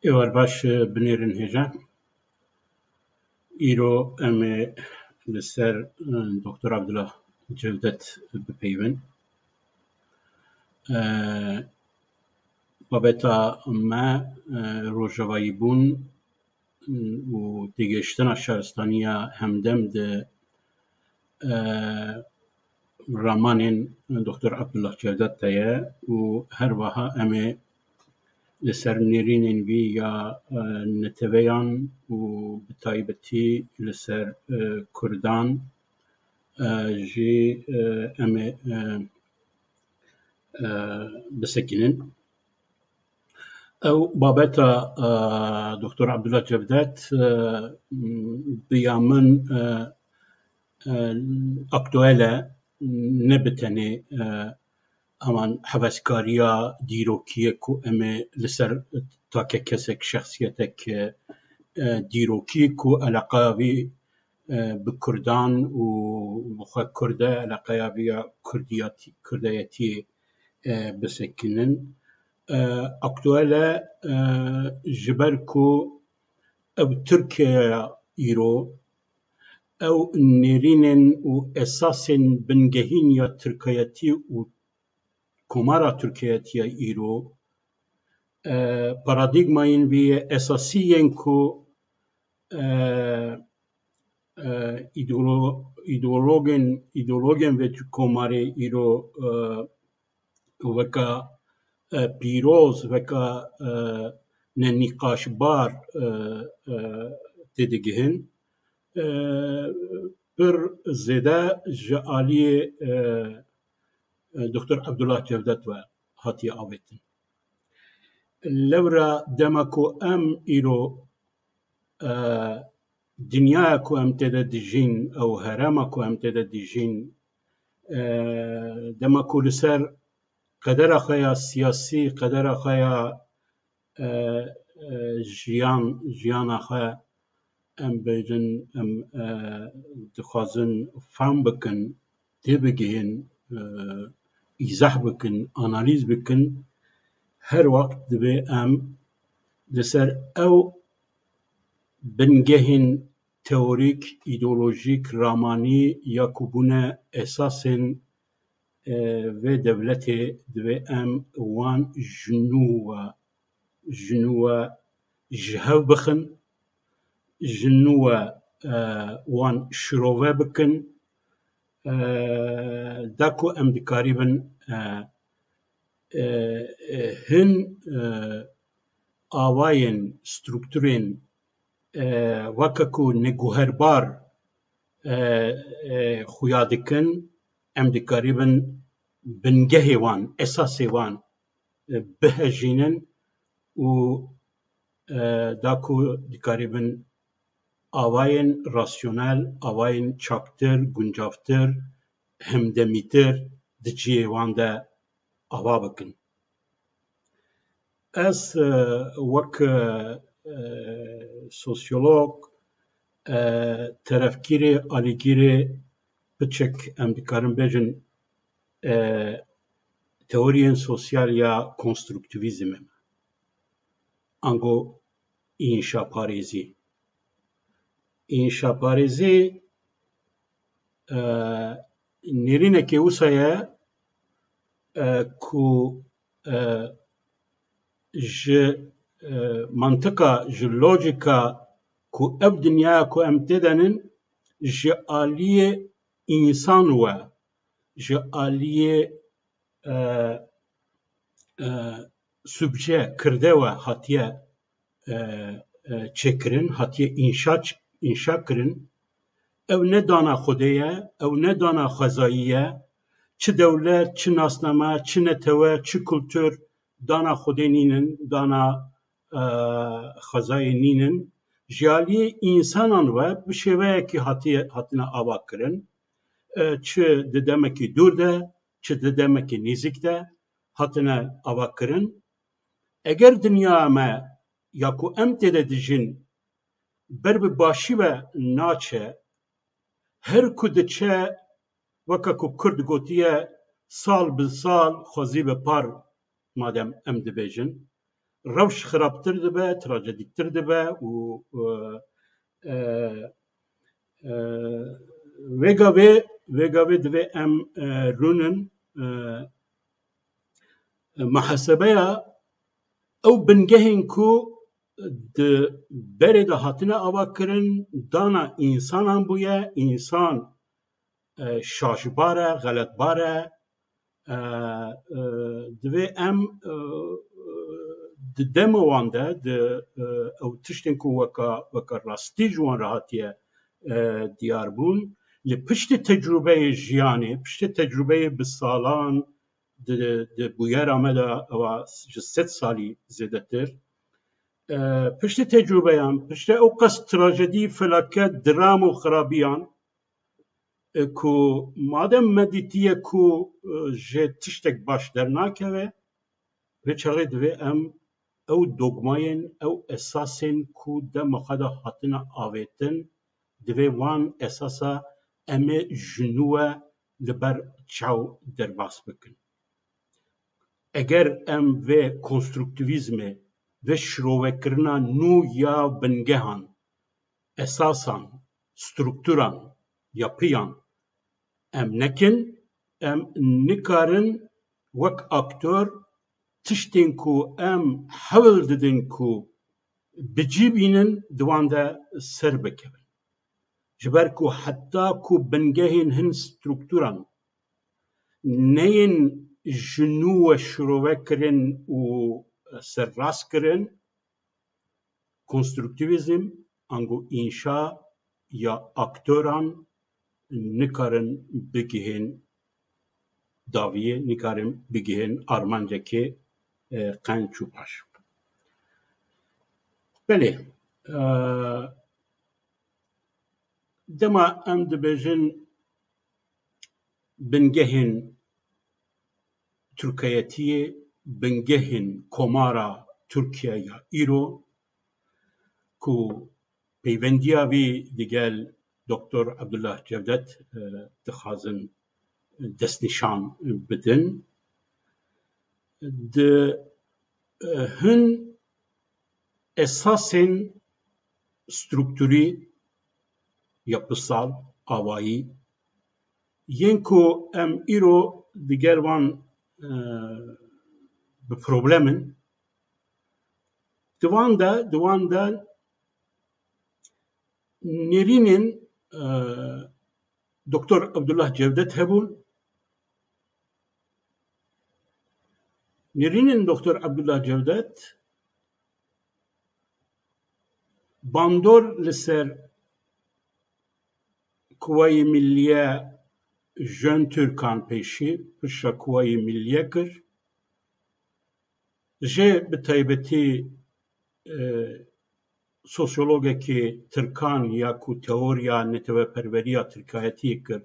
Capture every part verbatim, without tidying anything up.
Êwar baş, binêrin hêja. Îro em ê li ser, e, Doktor Abdullah Cevdet bipeyivin. E, babeta me, e, rojavayîbûn û têgihiştina şaristaniya hemdem di, e, ramanên Doktor Abdullah Cevdet de ye û her wiha em ê li ser nêrînên vî ya, e, neteweyan û bi taybetî li ser, e, Kurdan, e, jî, e, em ê, e, e, bisekinin. Ew babeta, e, Doktor Abdullah Cevdet, e, bi ya min, e, e, aktuel e, ne bi tenê, e, heman heveskariya dîrokiyê ku em ê li ser take kesek, şexsiyetek, e, dîrokî ku eleqeya vî, e, bi Kurdan û bi xwe Kurd e, eleqeya vî ya Kurdiyatî-, Kurdayetiyê, e, bisekinin. E, aktuel e, e, ji ber ku ev Tirkiyeya îro, ew nêrînên û esasên bingehîn ya Tirkayetî û Komara Tirkayetî ya îro, e, paradîgmayên vî esasî yên ku, e, e, îdeolo-, îdeologên, îdeologên vê komarê îro, e, weka, e, pîroz, weka, e, nenîqaşbar, e, e, têdigihin, e, pir zêde ji aliyê, e, e, Doktor Abdullah Cevdet ve hatiye avêtin. Lewra dema ku em îro, e, dinyaya ku em tê de dijîn, ew herêma ku em tê de dijîn, e, dema ku li ser qedera xwe ya siyasî, qedera xwe ya, e, e, jiyan, jiyana xwe em bêjin, em, e, dixwazin fam bikin, têbigihên, e, îzah bikin, analîz bikin, her wext divê em li ser ew bingehên teorîk, îdeolojîk, ramanî ya ku bûne esasên, e, vê dewletê, divê em wan ji nû ve, ji nû ve ji hev bixin, ji nû ve, e, wan şirove bikin, e, da ku em dikarîbin, e, e, e, hin, e, awayên, strukturên, e, weke ku neguherbar, e, e, xuya dikin, em dikarîbin bingehê wan, esasê wan, e, bihejînin û, e, da ku dikarîbin awayên rasyonel, awayên çaktir, guncavtir, hemdemîtir di cihê wan de ava bikin. Ez, e, wek, e, e, sosyolog, e, terefgirê, alîgirê piçek, em dikarin bêjin, e, teoriyên sosyal ya konstruktivîzmê me. Ango înşaparêzî. Înşaparêzî, e, nêrînekê wisa ye, e, ku, e, ji, e, mantika, ji lojîka ku ev dinyaya ku em tê de nin, ji aliyê însan we, ji aliyê, e, e, subje, kirde we hatiye, e, e, çêkirin, hatiye înşa, înşa kirin. Ew ne dana Xwedê ye, ew ne dana xwezayî ye. Çi dewlet, çi nasname, çi netewe, çi kultur, dana Xwedê nînin, dana, e, xwezayê nînin. Ji aliyê însanan ve bi şêweyekî hatiye, hatine avakirin. E, çi di demekî dûr de, çi di demekî nêzîk de hatine avakirin. Eger dinya me ya ku em tê de dijîn ber bi başî ve naçe, her ku diçe, weke ku Kurd gotiye, sal bi sal xwezî bi par, madem em dibêjin, rewş xirabtir dibe, trajedîktir dibe û, e, e, e, vê gavê, vê gavê divê em, e, rûnin, e, e, muhasebeya ew bingehên ku di berê de hatine avakirin, dana însanan bûye, însan, e, şaşbar e, xeletbar e, e, e, divê em, e, e, di dema wan de, di, e, ew tiştên ku weka, weka rastî ji wan re hatiye, e, diyar bûn, li piştî tecrûbeyê jiyanê, piştî tecrûbeyê bi salan, di, di bûyera me de ewa ji sed salî zêdetir. E, piştî tecrûbeyan, piştî ew qas trajedî, felaket, dram û xirabiyan, e, ku madem me dîtiye ku, e, jê tiştek baş dernakeve, vê çaxê divê em ew dogmayên, ew esasên ku dema xwe de hatine avêtin, divê wan esasa em ê ji nû ve li ber çaw derbas bikin. Eger em vê konstruktîvîzmê, vê şirovekirina nû ya bingehan, esasan, strukturan, yapıyan em nekin, em nikarin wek aktor tiştên ku em hewl didin ku bi cî bînin, di wan de ser bikevin. Ji ber ku heta ku bingehên hin strukturan neyên ji nû ve şirove kirin û serrast kirin, konstruktîvîzm ango înşa ya aktoran nikarin bigihên daviyê, nikarin bigihên armancekê, e, qenc û baş. Belê, e, dema em dibêjin bingehên Tirkiyetiyê, bingehên Komara Tirkiye ya îro, ku peyvendiya vî digel Doktor Abdullah Cevdet, e, dixwazin destnîşan bidin. Di, e, hin esasên strukturî, yapısal, awayî, yên ku em îro digel wan, e, bi problem in, di wan de, di wan de nêrînên, e, Doktor Abdullah Cevdet hebûn. Nêrînên Doktor Abdullah Cevdet bandor li ser Kuwayê Milliye Jön Türkan pêşî, pişa Kuwayê Milliye kir. Jê bi taybetî, e, sosyologekî tirkan ya ku teoriya neteweperweriya tirkayetiyê kir,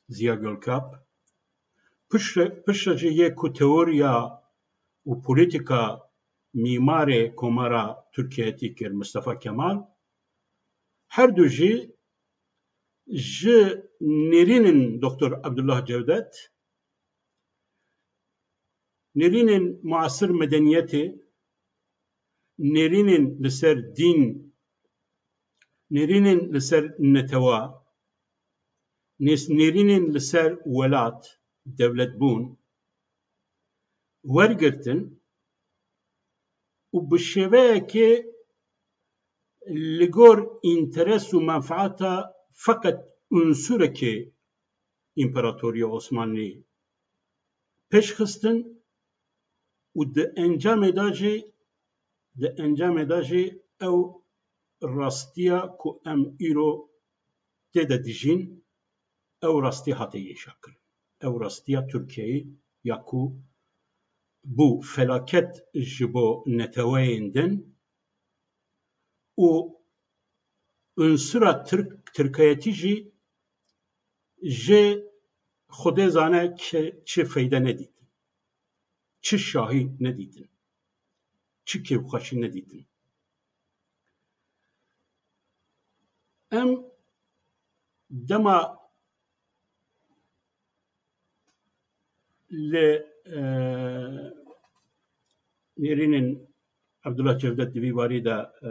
Ziya Gökalp. Piştre, piştre jî yê ku teoriya û polîtîka mîmarê Komara Tirkiyeyetî kir, Mustafa Kemal. Her du jî ji nêrînên Doktor Abdullah Cevdet, nêrînên muasir medeniyetê, nêrînên li ser dîn, nêrînên li ser netewa, nês-, nêrînên li ser welat, dewletbûn, wergirtin û bi şêweyekê li gor înteres û menfaata feqet unsurekê Împaratoriya Osmanlî pêş xistin û di encamê de jî, di encamê de jî ew rastiya ku em îro tê de dijîn, ew rastî hate yêşakirin. Ew rastiya Tirkiyeyê ya ku, bû felaket ji bo neteweyên din û unsura Tirk, Tirkayetî jî ji Xwedê zane ki çi feyde nedîtin, çi şahî nedîtin, çi kêfxweşî nedîtin. Em dema li, e, nêrînên Abdullah Cevdet di vî barî de, e,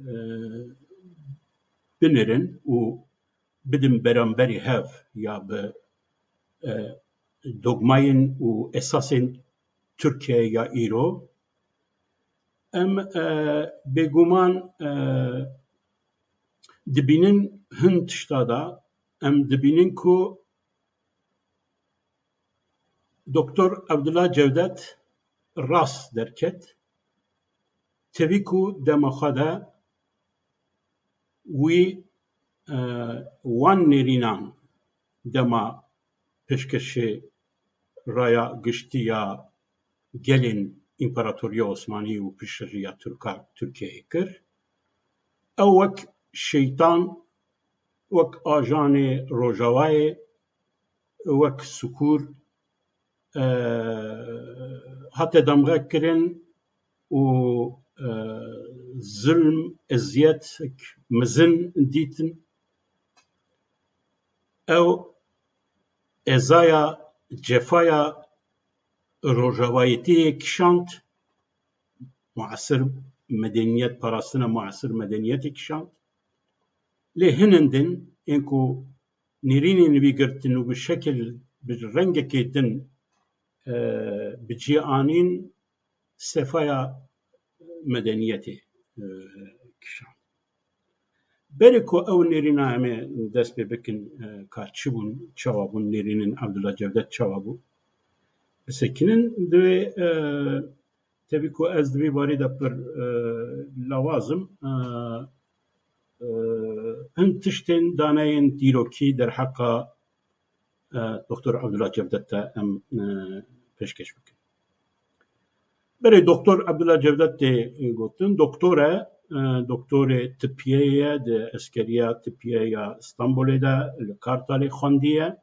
e, binêrin û bidin beramberî hev ya bi, e, dogmayên û esasên Tirkiyeyê ya îro. Em, e, bêguman, e, dibînin hin tişta de, em dibînin ku Doktor Abdullah Cevdet rast derket. Tevî ku dema xwe de wî, e, wan nêrînan dema pêşkêşê raya giştî ya gelên Împaratoriya Osmanî û piştgiriya Tirka, Tirkiyeyê kir. Ew wek şeytan, wek ajanê Rojavayê, wek sikûr, e, hate damxekirin û, e, zilm, eziyetek mezin dîtin. Ew ezaya, cefaya rojavayetiyê kişand, muasir medeniyet, parastina muasir medeniyetê kişand. Lê hinindin ên ku nêrînên wî girtin û bi şekil, bi rengekê din, e, bi cih anîn, sefaya medeniyetê, e, kişand. Berê ku ew nêrîna em ê dest pê bikin, e, ka çi bûn, çawa bûn, nêrînên Abdullah Cevdet çawa bû, bisekinin, divê, e, tevî ku ez di vî barî de pir, e, lawaz im, e, e, hin tiştên daneyên dîrokî derheqa, e, Doktor Abdullah Cevdet de em, e, pêşkêş bikin. Berê Doktor Abdullah Cevdet tê gotin, doktor e, e, doktorê tipiyê ye, di eskeriya tipiyê ya Stenbolê de li Kartalê xwendiye.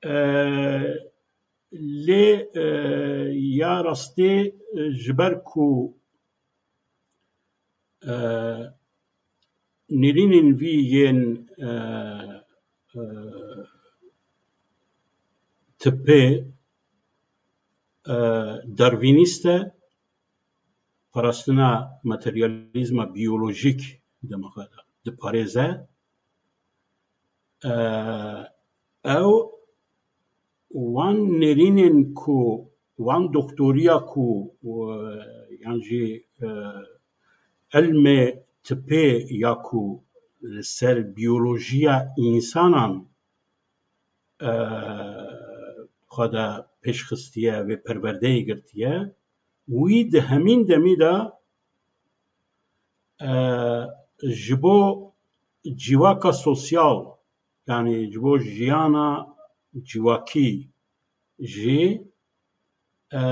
E, lê, e, ya rastî, e, ji ber ku, e, nêrînên vî yên, e, e, tipê, e, darwînîst e, parastina materyalîzma biyolojîk dema xwe de diparêze. E, ew wan nêrînên ku, wan doktoriya ku, e, yan jî, e, ilmê tipê ya ku li ser biyolojiya însanan, e, xwe de pêş xistiye, vê perwerdeyê girtiye, wî di hemîn demî de, e, ji bo civaka sosyal, yanî ji bo jiyana civakî jî, e,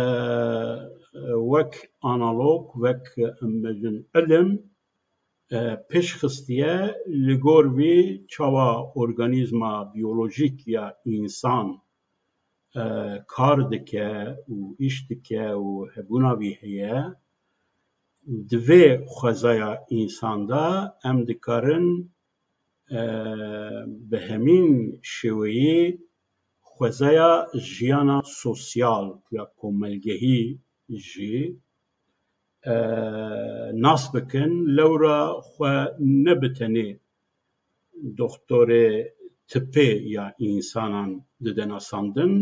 wek analog, wek, em bêjin, ilim, e, pêş xistiye, li gor vî çawa organîzma biyolojîk ya însan, e, kar dike û îş dike û hebûna vî heye, di vê xwezaya însan de em dikarin, e, bi hemîn şêweyî xwezaya jiyana sosyal ya komelgehî jî, e, nas bikin, lewra xwe ne bi tenê doxtorê tipê ya însanan dide nasandin,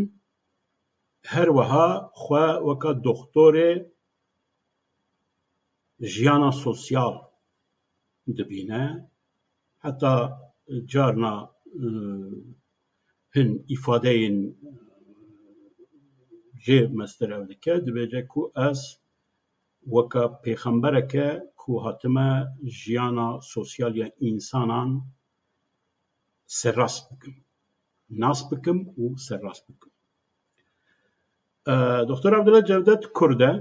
her wiha xwe weka doxtorê jiyana sosyal dibîne. Heta carna, e, hin îfadeyên jê mestir ev dike, dibêje ku ez weka pêxembereke ku hatime jiyana sosyal ya însanan serrast bikim, nas bikim û serrast bikim. E, Doktor Abdullah Cevdet Kurd e.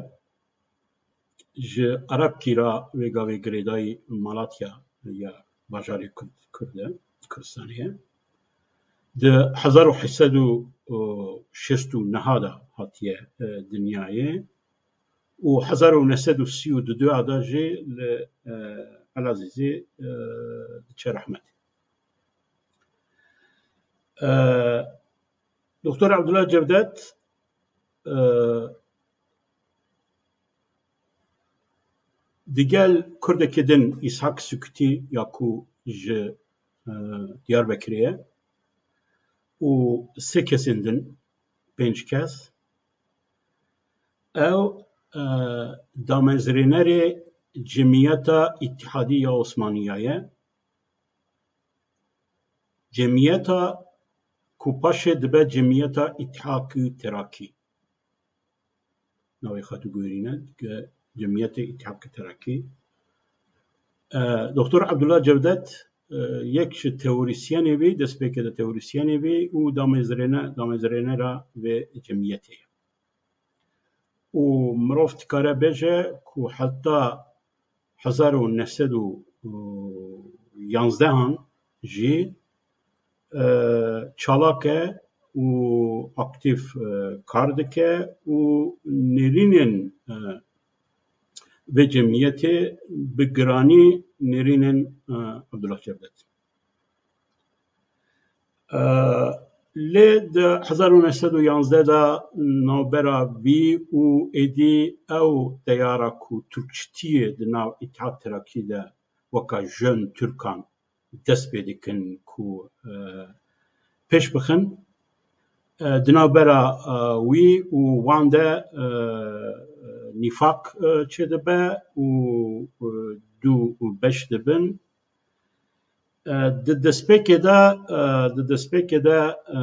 Ji Erebkî re vê gavê girêdayî Malatya ya bajarê Kurd, Kurd e, Kurdistanê ye. Di hezar û heşt sed û şêst û neh de hatiye, e, dinyayê û hezar û neh sed û sî û du de jî li, e, Elazîzê, e, diçe rehmetê. E, Doktor Abdullah Cevdet, e, digel Kurdekî din Îshak Sukutî ya ku ji, e, Diyarbekirê ye û sê kesên din, pênc kes, ew, e, damezrênerê Cemiyeta Îtihadî ya Osmaniya ye. Cemiyeta ku paşê dibe Cemiyeta Îtihakî Terakî. Navê xwe tu guherîne, dike Cemiyetê Îtihakî Terakî. E, Doktor Abdullah Cevdet, e, yek ji teorîsyenê bî, destpêkê de teorîsyenê bî û damezrêne-, damezrênera vê cemiyetê ye. Û mirov dikare bêje ku heta hezar û neh sed û yanzdehan jî, e, çalak e û aktîf, e, kar dike û nêrînên, e, vê cemiyetê bi giranî nêrînên, e, Abdullah Cevdet. E, lê di hezar û neh sed û yanzdeh de navbera vî û êdî ew teyara ku Tirkçitiyê di nav Îtihad Terakî de weka Jön Türkan dest pê dikin ku, e, pêş bixin. E, di navbera, e, wî û wan de, e, nîfaq, e, çêdibe û, e, du beş dibin. E, di destpêkê de, e, di destpêkê de, e,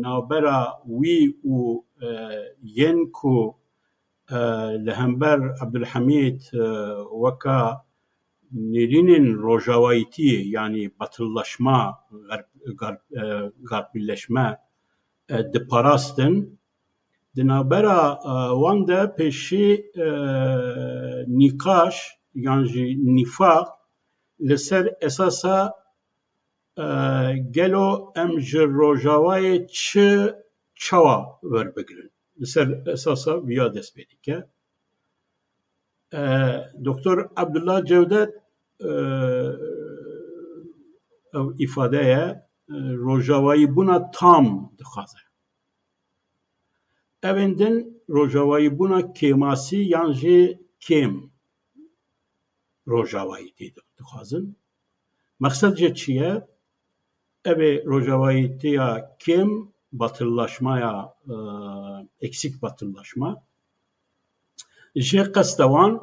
navbera wî û, e, yên ku, e, li hember Abdulhamîd, e, weka nêrînên rojavayîtiyê, yanî batıllaşma, garp-, garp-, e, garpîleşme, e, diparastin. Di navbera, e, wan de pêşî, e, nîqaş yan jî nîfaq li ser esasa, e, gelo em ji Rojavayê çi çawa werbigirin? Li ser esasa viya dest pê dike. E, Doktor Abdullah Cevdet, e, ew îfade ye, e, rojavayîbûna tam dixwaze. Evên din rojavayîbûna kêmasî yan jî kêm rojavayîtî dixwazin. Mexsed jê çi ye? Ev ê rojavayîtiya kêm, batıllaşmaya, e, eksik batıllaşma. Jê qesta wan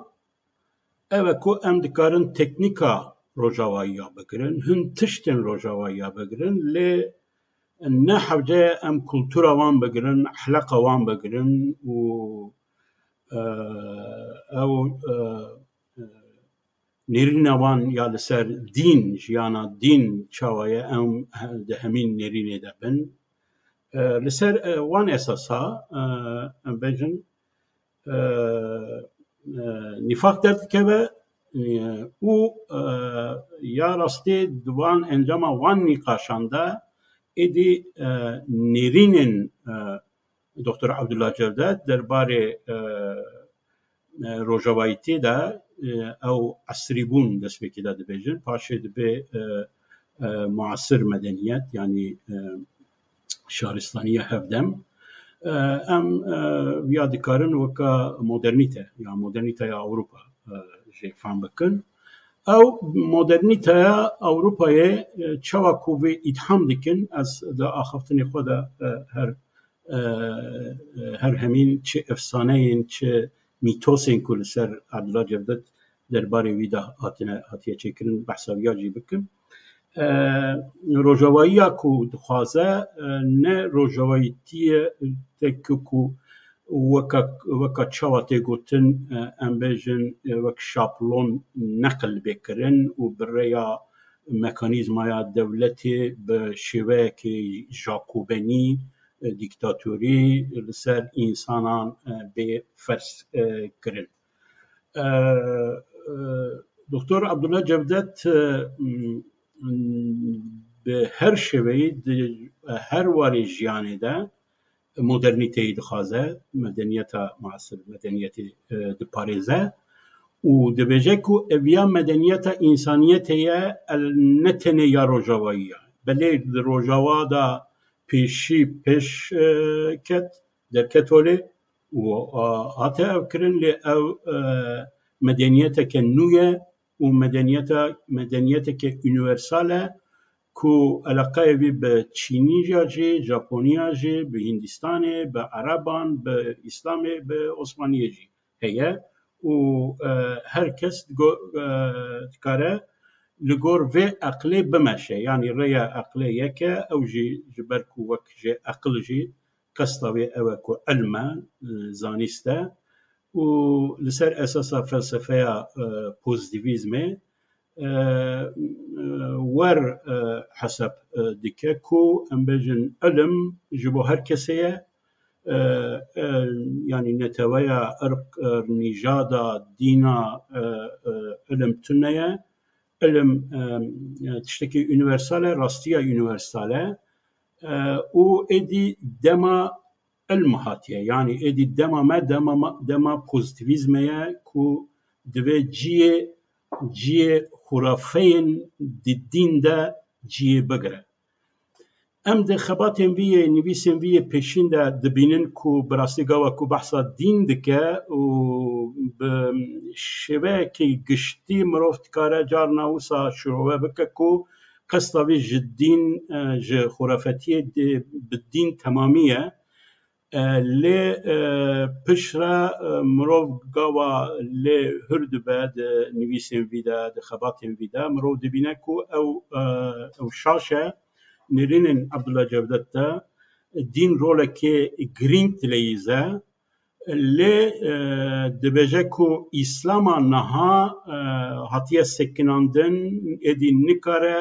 ev e ku em dikarin teknîka rojavayiya bigirin, hin tiştên rojavayiya bigirin, lê ne hewce ye em kultura wan bigirin, ehleqa wan bigirin û, e, ew, e, e, nêrîna wan ya li ser dîn, jiyana dîn çawa ye, em he-, di hemîn nêrînê de bin. E, li ser, e, wan esasa, e, em bêjin, e, e, nîfaq derdikeve, e, û, e, ya rastî di wan encama wan nîqaşan de êdî, e, nêrînên, e, Doktor Abdullah Cevdet derbarê, e, e, rojavayîtê de, e, ew esrîbûn destpêkê de dibêjin, paşê dibe, e, e, muasir medeniyet, yanî, e, şaristaniya hevdem. E, em, e, viya dikarin weka modernîte, ya modernîteya Ewropa, e, jê fam bikin. Ew modernîteya Ewropayê, e, çawa ku vê îtham dikin, ez di axaftinê xwe de, e, her, e, her hemîn çi efsaneyên, çi mîtosên ku li ser Abdullah Cevdet derbarê wî de hatine, hatiye çêkirin, behsa viya jî bikim. E, rojavayiya ku dixwaze, e, ne rojavayîtiyê teke ku weka, weka çawa tê gotin, e, em bêjin, e, wek şablon neqil bê kirin û bi rêya mekanîzmaya dewletê bi şêweyekê jakobenî, e, dîktatorî li ser însanan, e, bê ferz, e, kirin. E, e, Doktor Abdullah Cevdet, e, m, bi her şêweyî di, e, her warê jiyanê de modernîteyî dixwaze, medeniyeta muasir, medeniyetê, e, diparêze û dibêje ku eviya medeniyeta însaniyetê ye, el ne tenê ya Rojavayî ye. Belê di Rojava de pêşî pêş, e, ket, derket holê û, e, hate ev kirin, lê ev, e, medeniyeteke nû ye û medeniyeta, medeniyeteke unîversal e ku eleqeyê wî bi Çînî ya jî, Japoniya jî, bi Hindistanê, bi Ereban, bi Îslamê, bi Osmaniyê jî heye û, e, her kes digo-, e, dikare li gor vê eqlê bimeşe. Yanî rêya eqlê yek e, ew jî ji ber ku wek jê eqil jî qesta wê ew e ku ilm e, e, zanîst e û li ser esasa felsefeya, e, pozîtîvîzmê, e, wer, e, hesab, e, dike ku em bêjin ilim ji bo her kesê ye, e, e, yanî neteweya, irq, e, nîjada, dîna, e, e, ilim tune ye. Ilim, e, e, tiştekî unîversal e, rastiya unîversal e. E, û êdî dema ilm hatiye. Yanî êdî dema me, dema me, dema pozîtîvîzmê ye ku divê ciyê, ciyê xurafeyên di dîn de ciyê bigire. Em di xebatên vî yê, nivîsên vî yê pêşîn de dibînin ku bi rastî gava ku behsa dîn dike û bi şêweyekî giştî mirov dikare carna wisa şirove bike ku qesta vî ji dîn, e, ji xurafetiyê di, bi dîn temamî ye. E, lê, e, piştre, e, mirov gava lê hûr dibe di nivîsên vî de, di xebatên vî de, mirov dibîne ku ew, e, ew şaş e. Nêrînên Abdullah Cevdet de dîn rolekê girîng dileyîze. Lê, e, dibêje ku Îslama niha, e, hatiye sekinandin, êdî nikare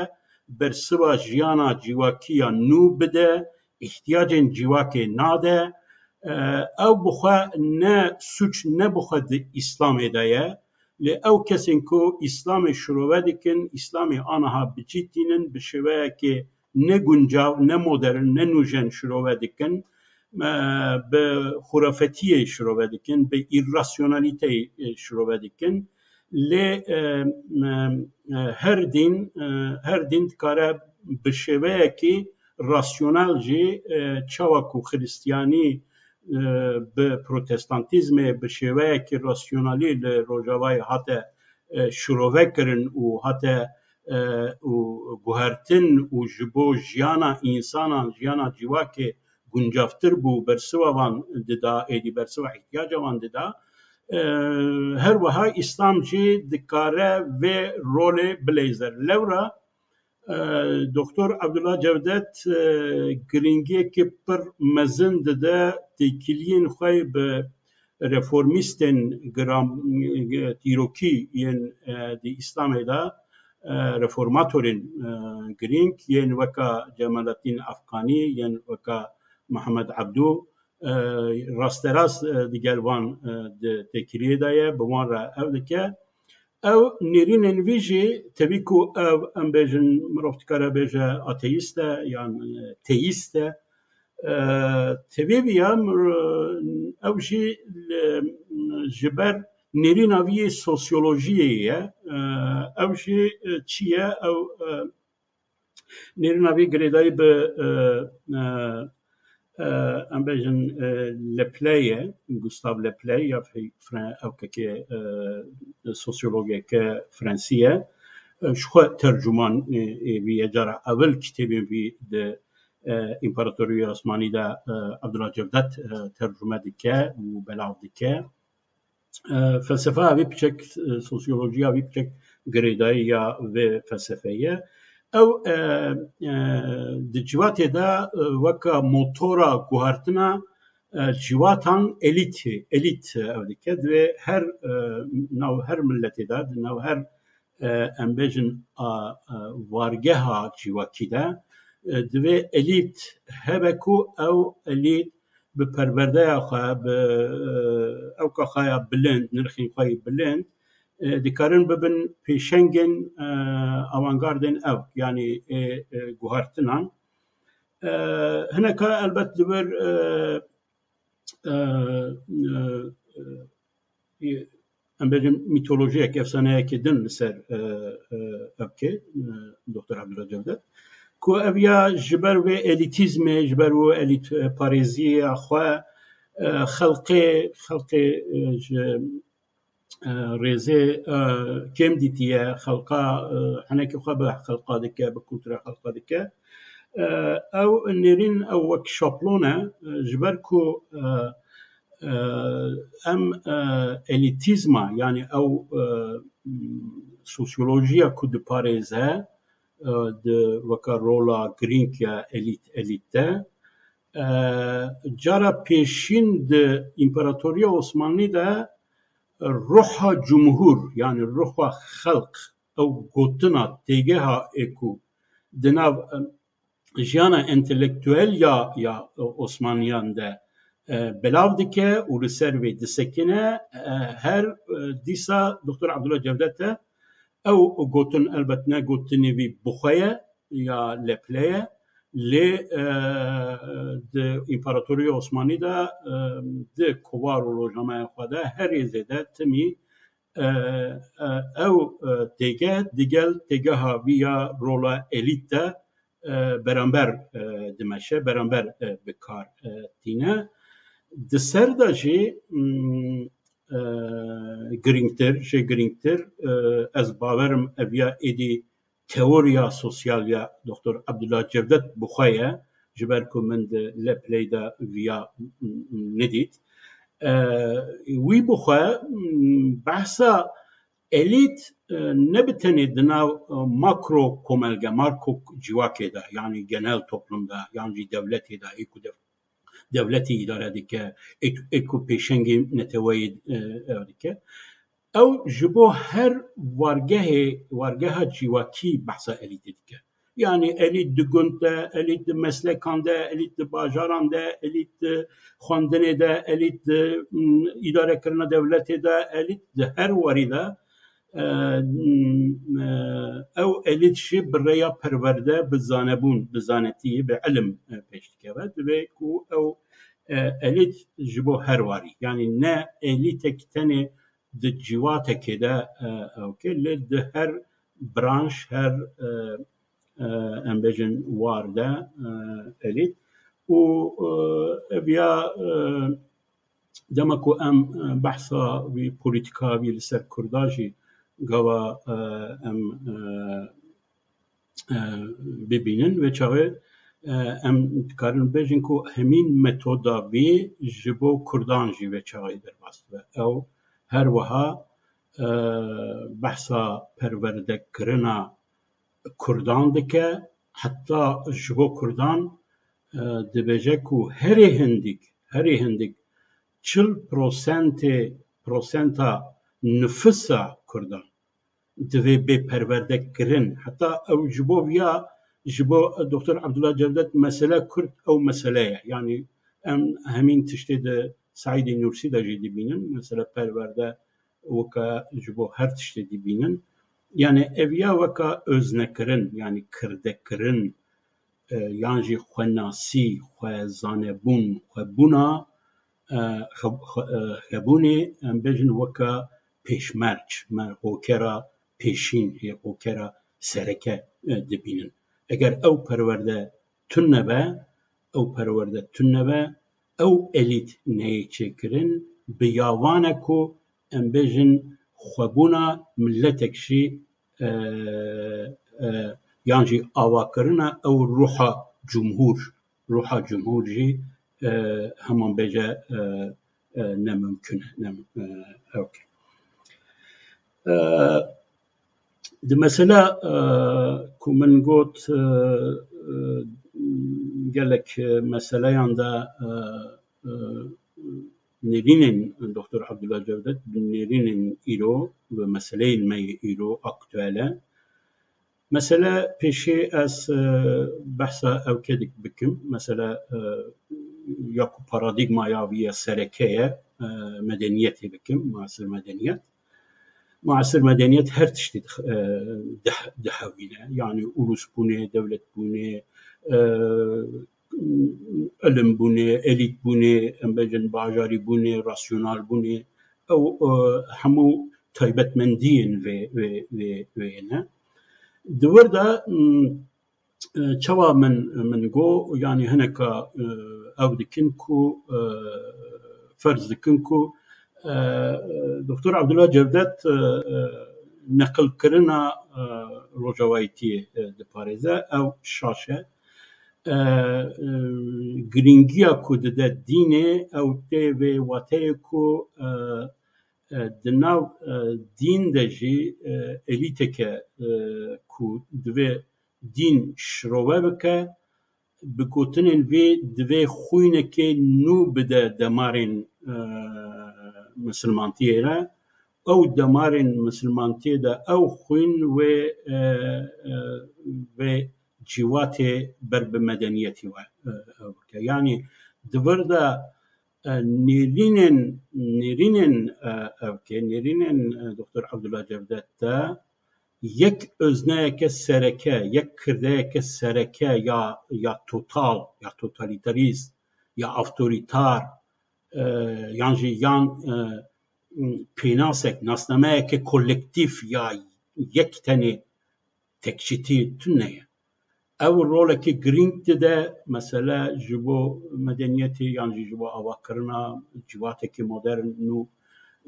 bersiva jiyana civakî ya nû bide, îhtiyacên civakê nade. E, ew bi xwe ne sûc ne bi xwe di Îslamê de ye. Lê ew kesên ku Îslamê şirove dikin, Îslamê aniha bi cî tînin, bi şêweyekê ne guncav, ne modern, ne nûjen şirove dikin, e, bi xurafetiyê şirove dikin, bi îrasyonalîteyê, e, şirove dikin. Lê, e, e, e, her dîn, e, her dîn dikare bi şêweyekî rasyonel jî, e, çawa ku Xiristiyanî, e, bi protestantîzmê bi şêweyekî rasyonelî li Rojavayê hate, e, şirove kirin û hate, e, û guhertin û ji bo jiyana însanan, jiyana civakê guncavtir bû, bersiva van dida, êdî bersiva îhtiyaca van dida. E, her wiha Îslam jî dikare vê rolê bileyze. Lewra, e, Doktor Abdullah Cevdet, e, girîngiyekî pir mezin dide têkiliyên xwe bi reformîstên gram-, dîrokî yên, e, di Îslamê de, e, reformatorên, e, girîng yên weka Cemalettin Afganî, yên weka Mihemed Ebdû, e, rasterast, e, digel van, e, di têkiliyê de ye, bi wan re ew dike. Ew nêrînên vî jî, tevî ku ev, em bêjin, mirov dikare bêje ateîst e yan, e, teîst e. E, tevî vî ya, mir-, ew jî li, ji ber nêrîna vî yê sosyolojiyê ye. E, ew jî, e, çi ye? Ew, e, nêrîna vî girêdayî bi, e, e, e, em bêjin, e, Lepley ye, Gustav Lepley ya Fre-, Fre-, ew kekê, e, sosyologeke Frensî ye. E, ji xwe tercûman, e, ê vî ye. Cara ewil kitêbên vî di, e, Împaratoriya Osmanî de, e, Abdullah Cevdet, e, tercûme dike û belav dike. E, felsefa vî piçek, e, sosyolojiya vî piçek girêdayî ya vê felsefeyê ye. Ew, e, e, di civatê de, e, weka motora guhertina, e, civatan elît, elît ew dike. Divê her, e, nav her miletê de, di nav her, e, em bêjin, a, e, wargeha civakî de, e, divê elît hebe ku ew elît bi perwerdeya xwe, bi, e, ewka xwe ya bilind, nirxên xwe yê bilind, e, dikarin bibin pêşengên, e, avantgardên ew, yanî ê, e, guhertinan. E, hineka elbet li vir, e, e, e, e, em bêjin mîtolojiyek, efsaneyekê din li ser, e, e, ev kê, e, Doktor Abdullah Cevdet, ku ev ya ji ber wê elîtîzmê, ji ber wê elît, e, parêziya xwe, e, xelqê, xelqê, e, ji, e, rêzê, e, kêm dîtiye, xelqa, e, henekê xwe bi xelqa dike, bi kultura xelqa dike. E, ew nêrîn, ew wek şablon e, e, ji ber ku, e, e, em, e, elîtîzma, yanî ew, e, sosyolojiya ku diparêze, e, di weka rola girîng ya elît, elît de, e, cara pêşîn di Împaratoriya Osmanlî de ruha cumhur, yanî ruha xelq, ew gotina têgeha ê ku di nav, e, jiyana entelektuel ya, ya Osmaniyan de, e, belav dike û li ser vê disekine, e, her, e, dîsa Doktor Abdullah Cevdet e. Ew gotin elbet ne gotinê vî bixwe ye ya leple ye, lê, e, di Împaratoriya Osmanî de, e, di kovar û rojnameya xwe de herê zêde timî, e, e, ew, e, têgeh digel têgeha vî ya rola elît de, e, beramber, e, dimeşe, beramber, e, bi kar, e, tîne. Di ser de jî, mm, e, girîngtir, jê girîngtir, e, ez bawerim ev ya êdî teoriya sosyal ya Doktor Abdullah Cevdet bixwe ye, ji ber ku min di lepley de viya, mm, nedît. E, wî bixwe, mm, behsa elît, e, ne bi tenê di nav, e, makro komelge, makro civakê de, yanî genel toplum de, yan jî dewletê de, ê ku dev-, dewletê îdare dike, ê, ê ku pêşengê neteweyê, e, ew dike. Ew ji bo her wargehê, wargeha civakî behsa elîtê dike. Yanî elît di gund de, elît di meslekan de, elît di bajaran de, elît di xwendinê de, elît di, mm, îdarekirina dewletê de, elît di her warî de, e, mm, e, ew elît jî bi rêya perwerde, bi zanebûn, bi zanetî, bi ilim, e, pêş dikeve. Divê ku ew, e, elît ji bo her warî. Yanî ne elîtek tenê di ciwatekê de, e, ew ke, lê di her branş, her, e, e, em bêjin war de, e, elît. Û, e, ev ya, e, dema ku em, e, behsa vî polîtika vî li ser Kurda jî gava, e, em, e, e, bibînin. Vê çaxê, e, em dikarin bêjin ku hemîn metoda vî ji bo Kurdan jî vê çaxê derbas dibe. Ew her wiha, e, behsa perwerdekirina Kurdan dike, heta ji bo Kurdan, e, dibêje ku herê hindik, herê hindik çil prosentê, prosenta nifisa Kurdan divê bê perwerdekirin. Heta ew ji bo viya, ji bo Doktor Abdullah Cevdet mesele Kurd ew mesele ye. Yanî em hemîn tiştê di Saîdê Nûrsî de jî dibînin. Mesele perwerde weke ji bo her tiştê dibînin. Yanî ev ya weke öznekirin, yanî kirdekirin, e, yan jî xwenasî, xwezanebûn, xwebûna, e, xe-, xe-, e, xebûnê, em bêjin weke pêşmerc, me hokera pêşîn, ê hokera sereke, e, dibînin. Eger ew perwerde tune be, ew perwerde tune be, ew elît neyê çêkirin, bi ya van e ku em bêjin xwebûna miletek jî, e, e, yan jî avakirina ew ruha cumhur, ruha cumhur jî, e, heman bêje, e, e, ne mimkun e, ne, e, ew ke. E, di mesela, e, ku min got, e, e, gelek meseleyan de, e, e, nêrînên Doktor Abdullah Cevdet, nêrînên îro ve meseleyên me yê îro aktuel e. Mesele pêşê ez, e, behsa ewke dik bikim. Mesele, e, ya ku paradîgma ya vî ye sereke ye, e, medeniyetê bikim, muasir medeniyet. Muasir medeniyet her tiştî dih-, e, dih-, dihewîne. Yani ulusbûnê, dewletbûnê, e, ilimbûnê, elîtbûnê, em bêjin bajarîbûnê, rasyonalbûnê. Ew, e, hemû taybetmendiyên vê, vê, vê, vê ne. Di wir de, m, e, çawa min, min got, yani hineka, e, ew dikin ku, e, ferz dikin ku, e, Doktor Abdullah Cevdet, e, e, neqilkirina, e, rojavayîtiyê, e, diparêze, ew şaş e. E, e, girîngiya ku dide dînê, ew tê vê wateyê ku, e, e, di nav, e, dîn de jî, e, elîteke, e, ku divê dîn şirove bike, bi gotinên vê divê xwînekê nû bide demarên, e, misilmantiyê re. Ew demarên misilmantiyê de ew xwîn wê, e, e, vê cîvatê ber bi medeniyetî we, e, e, bike. Yanî di vir de, e, nêrînên, nêrînên, e, ev ke, nêrînên, e, Doktor Abdullah Cevdet de yek özneyeke sereke, yek kirdeyeke sereke ya, ya total, ya totalîtarîst, ya avtorîtar, e, yan jî yan, e, pênasek, nasnameyeke kolektîf ya yek tenê tekçîtî tune ye. Ew rolekî girîng dide, mesele ji bo medeniyetê yan jî ji bo avakirina civatekî modern nû,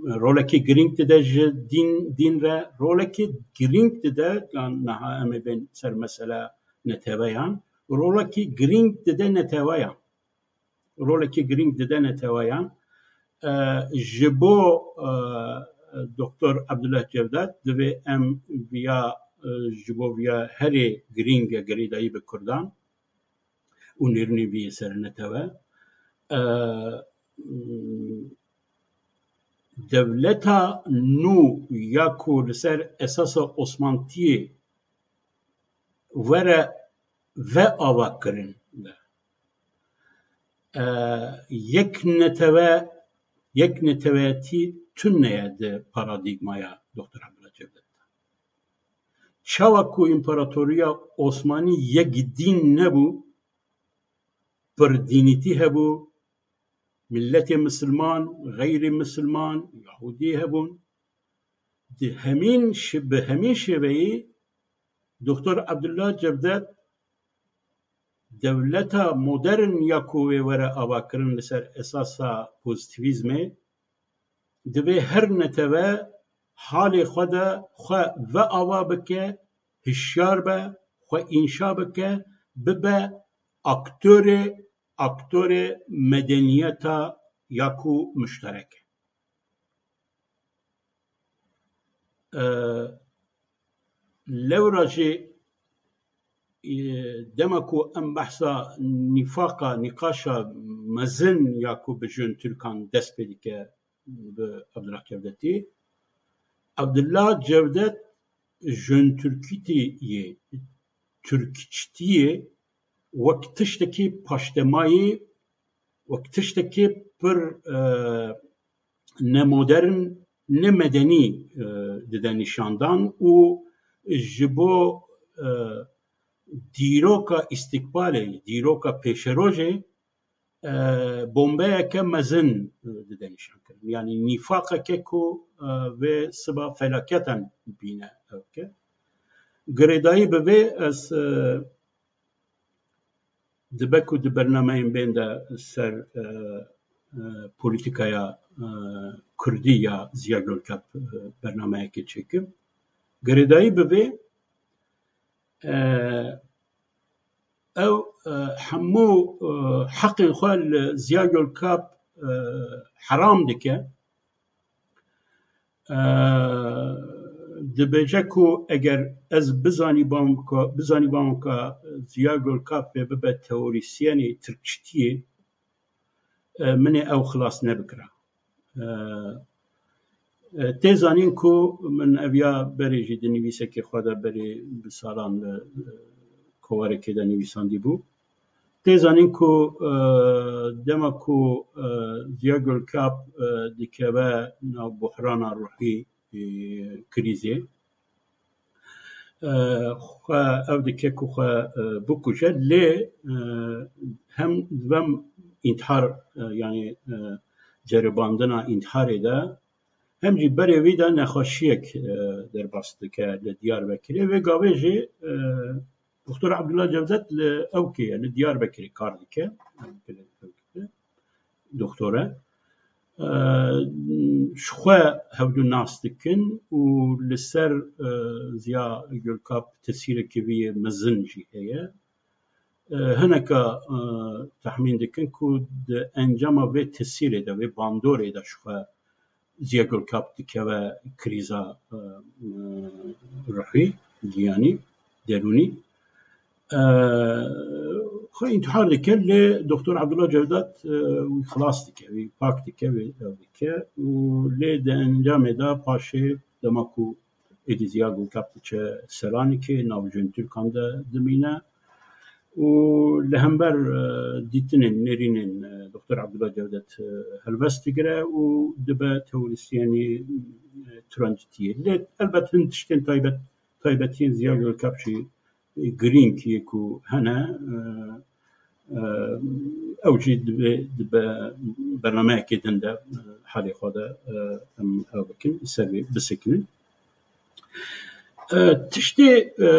rolekî girîng dide ji dîn, dîn re, rolekî girîng dide, yan niha em ê bên ser mesela neteweyan, rolekî girîng dide neteweyan. Rolekî girîng dide neteweyan. E, ji bo, e, Doktor Abdullah Cevdet divê em viya, e, ji bo viya herê girîng e girêdayî bi Kurdan û nêrînê vî yê ser netewe. E, dewleta nû ya ku li ser esasa Osmantiyê were veavakirin de. E, yek netewe, yek neteweyetî tune ye di paradîgmaya Doktor Abdullah Cevdet de. Çawa ku împaratoriya Osmanî yek dîn nebû, pirdînîtî hebû, milletê misilman, xeyrî misilman, yahûdî hebûn. Di hemîn şi-, bi hemîn şêveyî Doktor Abdullah Cevdet dewleta modern ya ku wê were avakirin li ser esasa pozîtîvîzmê, divê her netewe halê xwe de xwe veava bike, hişyar be, xwe înşa bike, bibe aktorê, aktorê medeniyeta ya ku muşterek e. E, lewra jî, e, dema ku em behsa nîfaqa, nîqaşa mezin ya ku bi Jön Türkan dest pê dike, bi Abdullah Cevdetî. Abdullah Cevdet Jön Türkîtî yê, Türkçtî yê wek tiştekî paştemayî, wek tiştekî pir, e, nemodern, nemedenî, e, dide nîşandan û ji bo, e, dîroka îstîqbalê, dîroka pêşerojê, e, bombeyeke mezin, e, dide nîşankirin. Yanî nîfaqeke ku, e, vê siba felaketan bîne ew ke. Girêdayî bi vê ez, e, dibe ku di bernameyên bên de ser, e, e, polîtîkaya, e, kurdî ya Ziya Gökalp, e, bernameyekê çêkim. Girêdayî bi vê, e, ew, e, hemû, e, heqên xwe li Ziya Gökalp, e, heram dike. E, dibêje ku eger ez bizanîbam ku, bizanîbam ku Ziya Gökalp vê bibe teorîsyenê Tirkçtiyê, e, min ê ew xilas nebikira. E, E, tê zanîn ku min ev ya berê jî di nivîsekê xwe de berê bi salan li, e, kovarekê de nivîsandî bû. Tê zanîn ku, e, dema ku, e, Ziya Gulkap, e, dikeve nav buhrana ruhî, e, krîzê, e, xwe, ew dike ku xwe, e, bikuje, lê, e, hem di vem întihar, e, yanî, e, ceribandina întiharê de, hem jî berê wî de nexweşiyek, e, derbas dike li Diyarbekirê. Vê gavê jî, e, Doktor Abdullah Cevdet li ewkê ye, li Diyarbekirê kar dike. Doktor e. E, ji xwe hevdu nas dikin û li ser, e, Ziya Gulkap tesîrekî wî yê mezin jî heye. E, hineka, e, texmîn dikin ku di encama vê tesîrê de, vê bandorê de ji xwe Ziya Gulkap dikeve krîza, e, e, ruhî, giyanî, derûnî. E, xwe întihar dike, lê Doktor Abdullah Cevdet, e, wî xilas dike, wî pak dike, wî ew dike û lê di encamê de paşê dema ku êdî Ziya Gulkap diçe Selanikê, nav jin Tirkan de dimîne û li hember, e, dîtinên nêrînên, e, Doktor Abdullah Cevdet, e, helwest digire û dibe terorîstiyanî, e, turancitiyê. Lê elbet hin tiştên taybet, taybetiyên Ziya Gulkap jî, e, girîng yê ku hene, e, e, ew jî dibe, dibe bernameyekê din de, e, halê xwe de, e, em ew bikin, ser vê bisekinin. E, tiştê, e,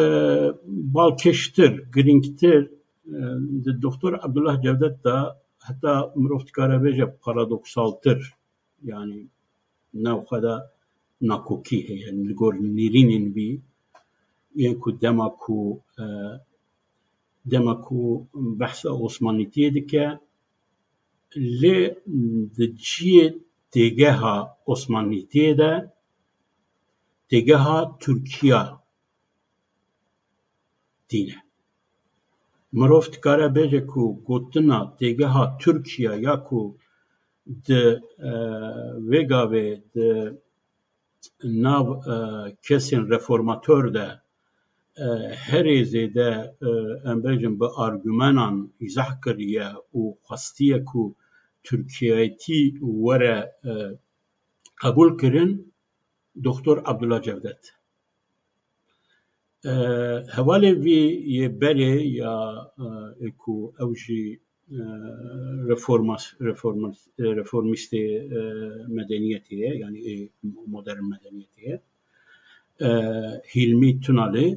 balkêştir, girîngtir, e, di Doktor Abdullah Cevdet de heta mirov dikare bêje paradoksaltir, yanî nav xwe de nakokî heye. Li gor nêrînên wî yên ku dema ku, e, dema ku behsa Osmanîtiyê dike, lê di cihê têgeha Osmanîtiyê de têgeha Tirkiya tîne. Mirov dikare bêje ku gotina têgeha Tirkiya ya ku di, e, vê gavê di nav, e, kesên reformator de, e, herê zêde, e, em bêjin bi argumenan îzah kiriye û xwestiye ku Tirkiyetî were, e, qebûl kirin, Doktor Abdullah Cevdet. E, hevalê vî yê berê ya, e, ê ku ew jî, e, reformas-, reformas-, e, reformîstê, e, medeniyetê ye, yanî ê modern medeniyetê ye. E, Hîlmî Tunalê,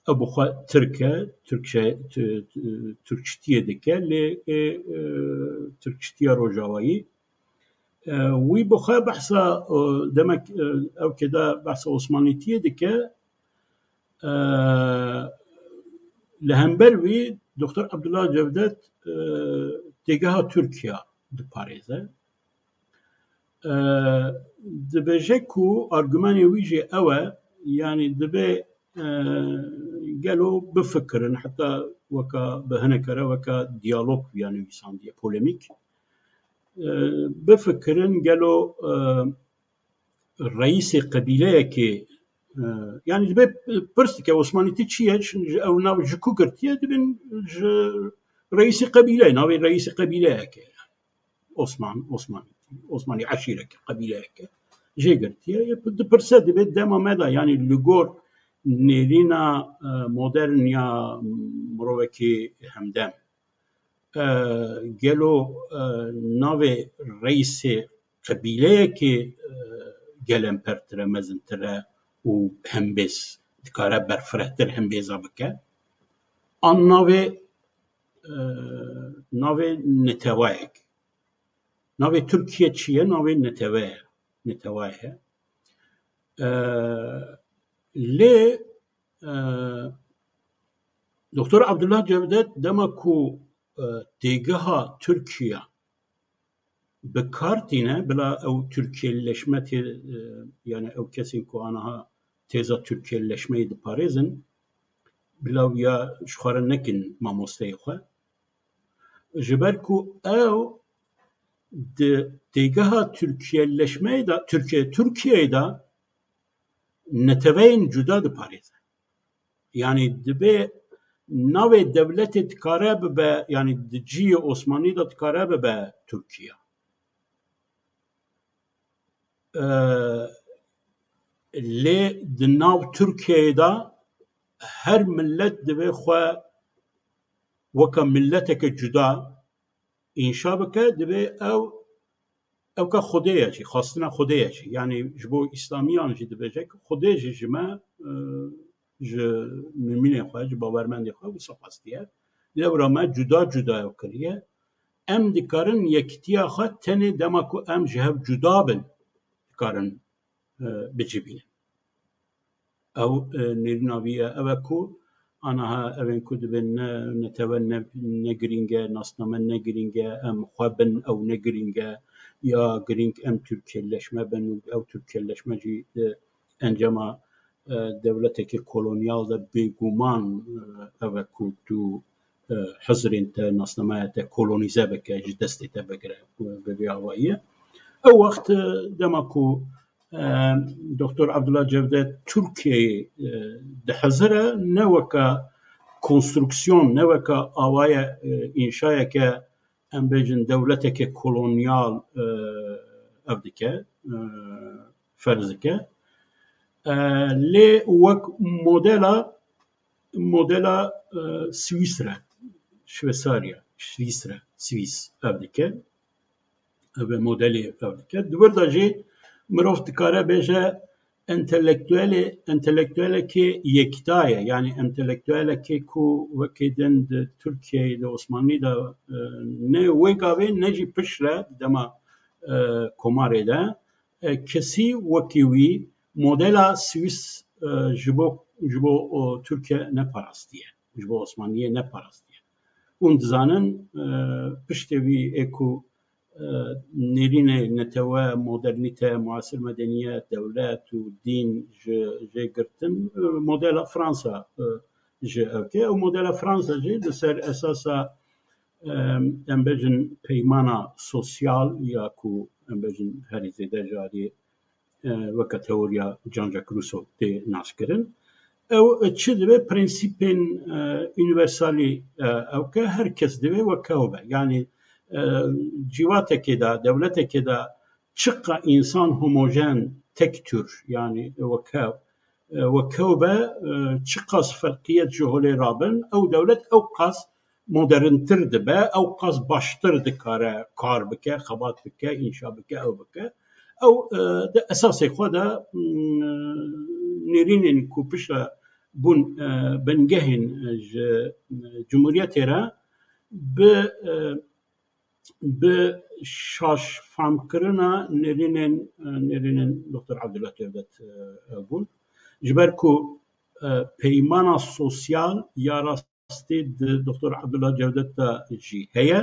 ew bi xwe Tirk e, Tirkçe, tu-, tu-, Tirkçitiyê dike, lê ê, e, Tirkçitiya Rojavayî. E, wî bi xwe behsa, e, demek, e, ew kê de behsa Osmanîtiyê dike. E, li hember wî Doktor Abdullah Cevdet, e, têgeha Tirkiya diparêze. E, dibêje ku argumenê wî jî ew e, yanî dibe, e, gelo bifikirin, heta weka bi hinekere weka diyalog viya nivîsandiye, polemîk. E, bifikirin gelo, e, reîsê qebîleyekê, e, yanî dibe pirs dike, Osmanîtî çi ye? Ji ew nav ji ku girtiye? Dibin ji reîsê qebîleyê, navê reîsê qebîleyekê. Osman, Osmanî, Osmanî eşîreke, qebîleyeke jê girtiye. Dipirse, dibe dema me de, yanî li gor nêrîna, e, modern ya mirovekî hemdem, e, gelo, e, navê reîsê qebîleyekê, e, gelempertir e, mezintir e û hembêz dikare berfirehtir hembêza bike? An navê, e, navê netewayek. Navê Tirkiye çi ye? Navê netewe ye. Netewa ye. E, lê, e, Doktor Abdullah Cevdet dema ku, e, têgeha Tirkiye bi kar tîne, bila ew Tirkiyeleşme tê, e, yani ew kesên ku aniha têza Tirkiyeleşmeyê diparêzin, bila wiya ji xwe re nekin mamosteyê xwe. Ji ber ku ew di têgeha Tirkiyeleşmeyê de, Tirkiye, Tirkiyeyê de neteweyên cuda diparêze. Yanî dibe navê dewletê dikare bibe, yanî di cihê Osmanî de dikare bibe Tirkiye. Ee, lê di nav Tirkiyeyê de her millet divê xwe weke milleteke cuda înşa bike, divê ew, ew ka Xwedê ye jî, xwestina Xwedê ye jî. Yanî ji bo Îslamiyan jî dibêje ku Xwedê jî ji me, e, ji mumînê xwe, ji bawermendê xwe wisa xwestiye. Lewra me cuda cuda ew kiriye. Em dikarin yekîtiya xwe tenê dema ku em ji hev cuda bin, dikarin, e, bicivînin. Ew, e, nêrîna wî ye. Ew e ku anaha ew ên ku dibên ne, netewe ne, ne girîng e, nasname ne girîng e, em xwe bin ew ne girîng e, ya girîng em Tirkiyeleşme bin û ew Tirkiyeleşme jî di encama, e, dewletekê kolonyal de bêguman, e, ev e ku tu, e, hizirên te, nasnameya te kolonîze bike, ji destê te bigire, e, bi vî awayî ye. Ew wext, e, dema ku, e, Doktor Abdullah Cevdet Tirkiyeyê, e, dihizire, ne weke konstruksiyon, ne weke awaya, e, înşayeke, em bêjin, dewleteke kolonyal, e, ev dike, e, ferz dike. E, lê wek modela, modela, e, Swîsre, Şwêsarya, Swîsre, Swîs ev dike. Ev e modelê ev dike. Di wir de jî mirov dikare bêje, entelektuelê, entelektuelekê yekta ye. Yanî entelektuelekê ku wekî din di Tirkiyeyê, di Osmanlî de, e, ne wê gavê ne jî piştre dema, e, komarê de, e, kesî wekî wî modela Swîs, e, ji bo, ji bo, o, Tirkiye neparastiye. Ji bo Osmanliyê neparastiye. Hûn dizanin, e, piştê wî ê ku e, nêrînê netewe, modernîte, muasir medeniyet, dewlet û dîn ji jê girtin, e, modela Fransa, e, ji ev ke. Ew modela Fransa jî li ser esasa, e, em bêjin peymana sosyal ya ku em bêjin herî zêde ji alî e, weke teoriya Jean-Jacques Rousseau tê naskirin. Ew, e, çi dibe prensîpên, e, unîversalî, e, ew ke her kes divê weke ew be. Yanî, e, cîvatekê de, dewletekê de çiqa însan homojen, tek tür, yanî weke, e, weke ew be, e, çiqas ferqiyet ji holê rabin, ew dewlet ew qas moderntir dibe, ew qas baştir dikare kar bike, xebat bike, înşa bike, ew bike. Ew, e, di esasê xwe de, mm, nêrînên ku piştre bûn, e, bingehên, e, ji, e, Cumhuriyetê re bi, e, bi şaşfamkirina nêrînên, e, nêrînên Doktor Abdullah Cevdet, e, bûn. Ji ber ku, e, peymana sosyal ya rast rastî di Doktor Abdullah Cevdet de jî heye.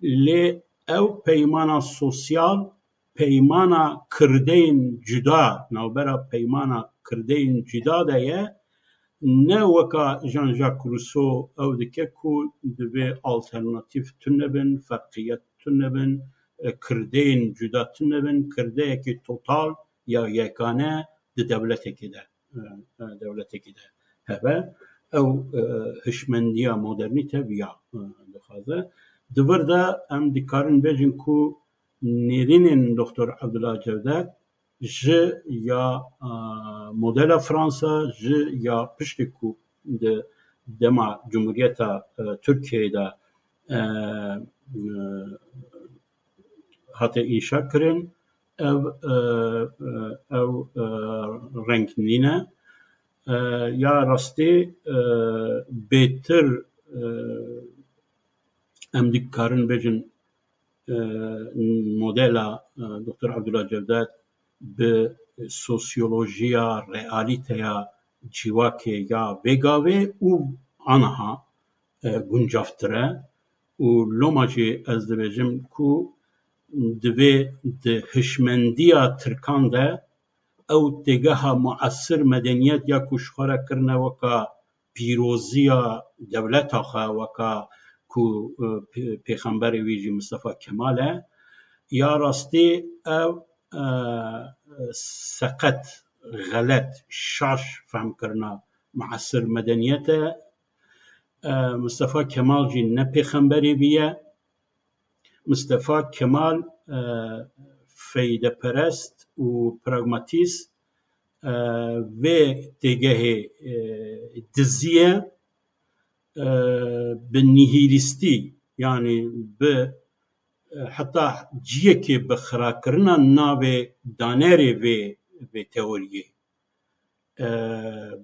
Lê ew peymana sosyal, peymana kirdeyên cuda, navbera peymana kirdeyên cuda de ye, ne weka Jean-Jacques Rousseau ew dike ku divê alternatîf tune bin, ferqiyet tune bin, e, kirdeyên cuda tune bin, kirdeyekî total ya yekane di dewletekê de, e, e, dewletekî de hebe. Ew, e, hişmendiya modernîte viya, e, dixwaze. Di vir de em dikarin bêjin ku nêrînên Doktor Abdullah Cevdet ji ya, e, modela Fransa, ji ya piştî ku di dema Cumhuriyeta, e, Tirkiyeyê de, e, e, hate înşa kirin, ev, e, e, ew, e, reng nîne. E, ya rastî, e, bêtir, e, em dikarin bêjin, e, modela, e, Doktor Abdullah Cevdet bi sosyolojiya, realîteya civakê ya vê gavê û aniha, e, guncavtir e. Û loma jî ez dibêjim ku divê di hişmendiya Tirkan de ew têgeha muasir medeniyet ya ku ji xwe re kirine weka pîroziya dewleta xwe, weka ku, e, pê-, pêxemberê wî jî Mistefa Kemal e, Ya rastî ev e, seqet, xelet, şaş fehmkirina muasir medeniyet e. E, Mistefa Kemal jî ne pêxemberê vî ye. Mistefa Kemal e, feydeperest û pragmatîst e, vê têgehê e, dizî ye. E, bi nihîlîstî, yanî bi e, heta ciyekê bi xirakirina navê danerê vê, vê teoriyê, e,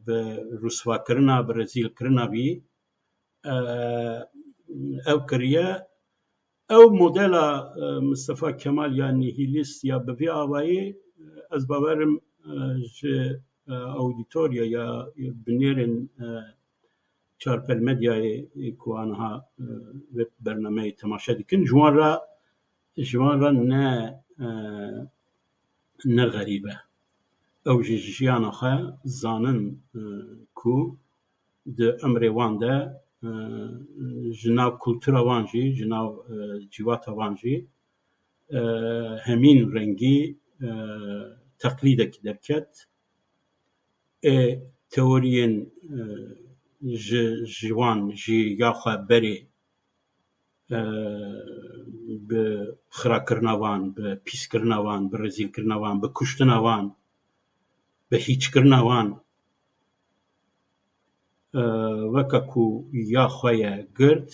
bi rûsvakirina, bi rezîlkirina vî, e, ew kiriye. Ew modela e, Mistefa Kemal ya nihîlîst ya bi vî avayî, e, ez bawerim e, ji e, auditoria ya binêrên e, Çarpel Medyayê ku aniha e, vê bernameyê temaşe dikin, ji wan re ji wan re ne e, ne xerîb e. Ew ji jiyana xwe zanin e, ku di emrê wan de e, ji nav kultura wan jî, ji nav e, civata wan jî e, hemîn rengî e, teqlîdekî derket. Ê teoriyên e, ji, ji wan jî ya xwe berê e, bi xirakirina wan, bi pîskirina wan, bi rezîlkirina wan, bi kuştina wan, bi hîçkirina wan e, weke ku ya xwe ye girt,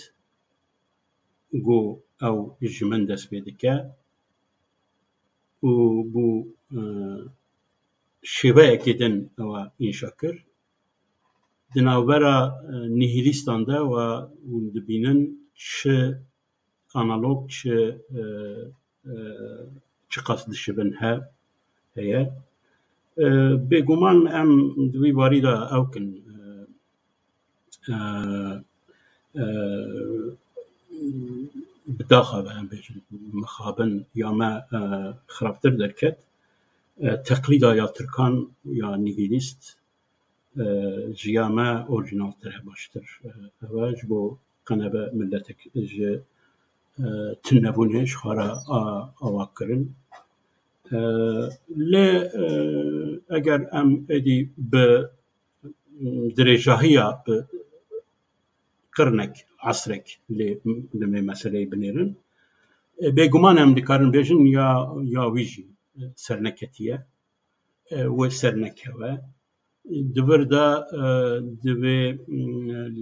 got ew ji min dest pê dike û bû e, şêweyekê din ewa înşa kir. Di navbera e, nihilîstan de we hûn dibînin çi analog, çi e, e, çiqas dişibin he heye. E, bêguman em di wî warî de ew kin e, e, e, bi daxa ve em bêjin mixabin ya me e, xirabtir derket. E, teqlîda ya Tirkan ya nihilîst e, ji ya me orîjinaltir e, baştir e, ev e ji bo qenebe miletek ji e, tunebûnê ji xwe re a- ava kirin. E, lê e, eger em êdî bi dirêjahiya, bi qirnek, esrek lê li vê meseleyê binêrin, e, bêguman em dikarin bêjin ya, ya wî jî e, serneketiye, e, wê sernekeve. Di vir de e, divê m,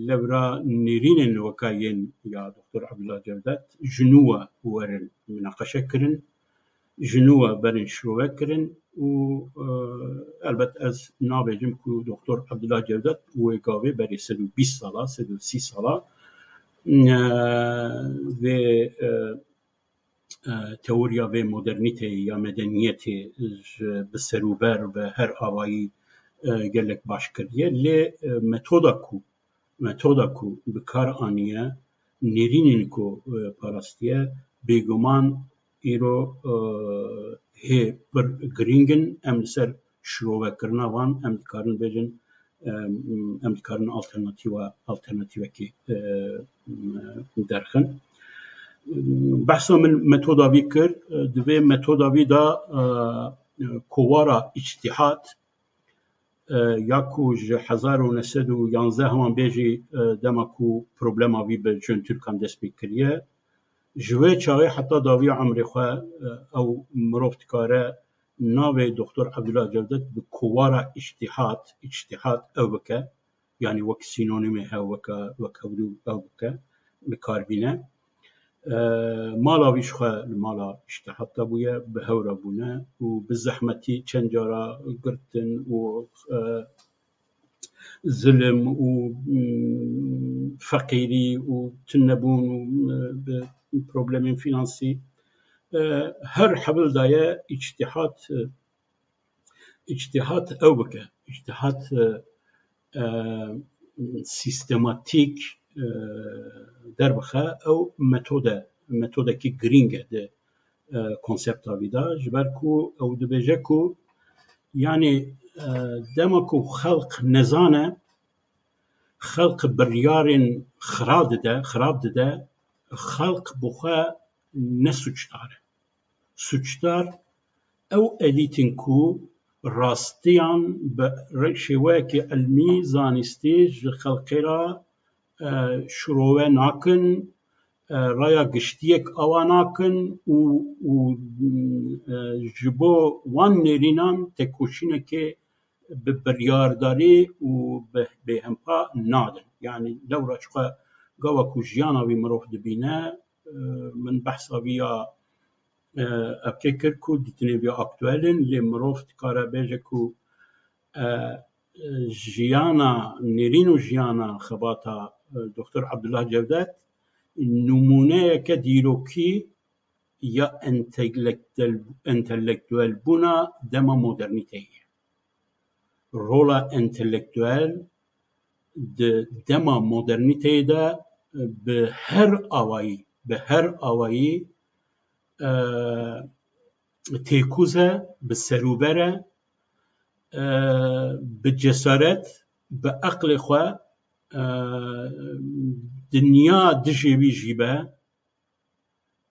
lewra nêrînên weka yên ya Doktor Abdullah Cevdet ji nû we werin minaqeşe kirin, ji nû we berin şirove kirin û e, elbet ez nabêjim ku Doktor Abdullah Cevdet wê gavê berê sed û bîst sala, sed û sî sala e, vê e, e, teoriya vê modernîteyê ya medeniyetê ji bi serûber bi her avayî e, gelek baş kiriye. Lê e, metoda ku metoda ku bi kar aniye, nêrînên ku e, parastiye, bêguman îro e, hê pir girîng in. Em li ser şirovekirina wan em dikarin bêjin, em, em dikarin alternatîva, alternatîvekî e, derxin. Behsa min metoda vî kir, di vê metoda vî de e, kovara îctîhat e, ya ku ji hezar û neh sed û yanzdeh wan bêjî e, dema ku problema vî bi Jön Türkan dest pê kiriye, ji wê çaxê heta dawiya emrê xwe e, ew mirov dikare navê Doktor Abdullah Cevdet bi kovara îctîhat, îctîhat ew bike, yanî wek sînonîmê hev weke, wek hevdû ew bike, bi kar bîne. E, mala wî ji xwe li mala îştihat de bûye, bi hew re bûne û bi zehmetî çend cara girtin û e, zilim û mm, feqîrî û tunebûn û e, bi problemên fînansî e, her hevil daye îctihat e, îctihat ew bike. Îctihat e, e, sîstematîk e, derbixe, ew metode, metodekî girîng e di e, konsepta vî de, ji ber ku ew dibêje ku, yanî e, dema ku xelq nezane, xelq biryarên xira dide, xirab dide, xelq bi xwe ne sûcdar e. suçdar ew elît in ku rastiyan bi re-, şêweyekî ilmî, zanistî ji xelkê re, e, şirove nakin, e, raya giştiyek awa nakin û, û, e, ji bo wan nêrînan tekoşînekê bi biryardarî û bi bêhempa nadin. Yanî lewra çiqas gava ku jiyana wî mirov dibîne, e, min behsa vî ya, e, evkê kir ku dîtinê vî aktuel in, lê mirov dikare bêje ku, e, e, jiyana, nêrîn û jiyana xebata, e, Doktor Abdullah Cevdet nimûneyeke dîrokî ya entelektel-, entelektuelbûna dema modernîteyê ye. Rola entelektuel di dema modernîteyê de, e, bi her awayî, bi her awayî, e, têkoz e, bi serûber e, e, bi cesaret, bi eqlê xwe, e, dinya dijê wî jî be,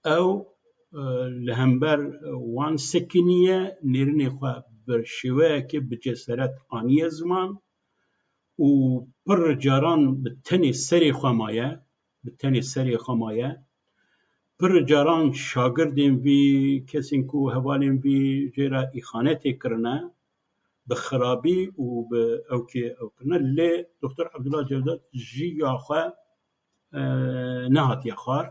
ew, e, li hember wan sekiniye, nêrînê xwe bi şêweyekê bi cesaret aniye ziman û pir caran bi tenê serê xwe maye, bi tenê serê xwe maye. Pir caran şagirdên vî, kesên ku hevalên vî jê re îxanetê kirine, bi xirabî û bi ewkê ew kirine. Lê Doktor Abdullah Cevdet jiya xwe, e, nehatiye xwar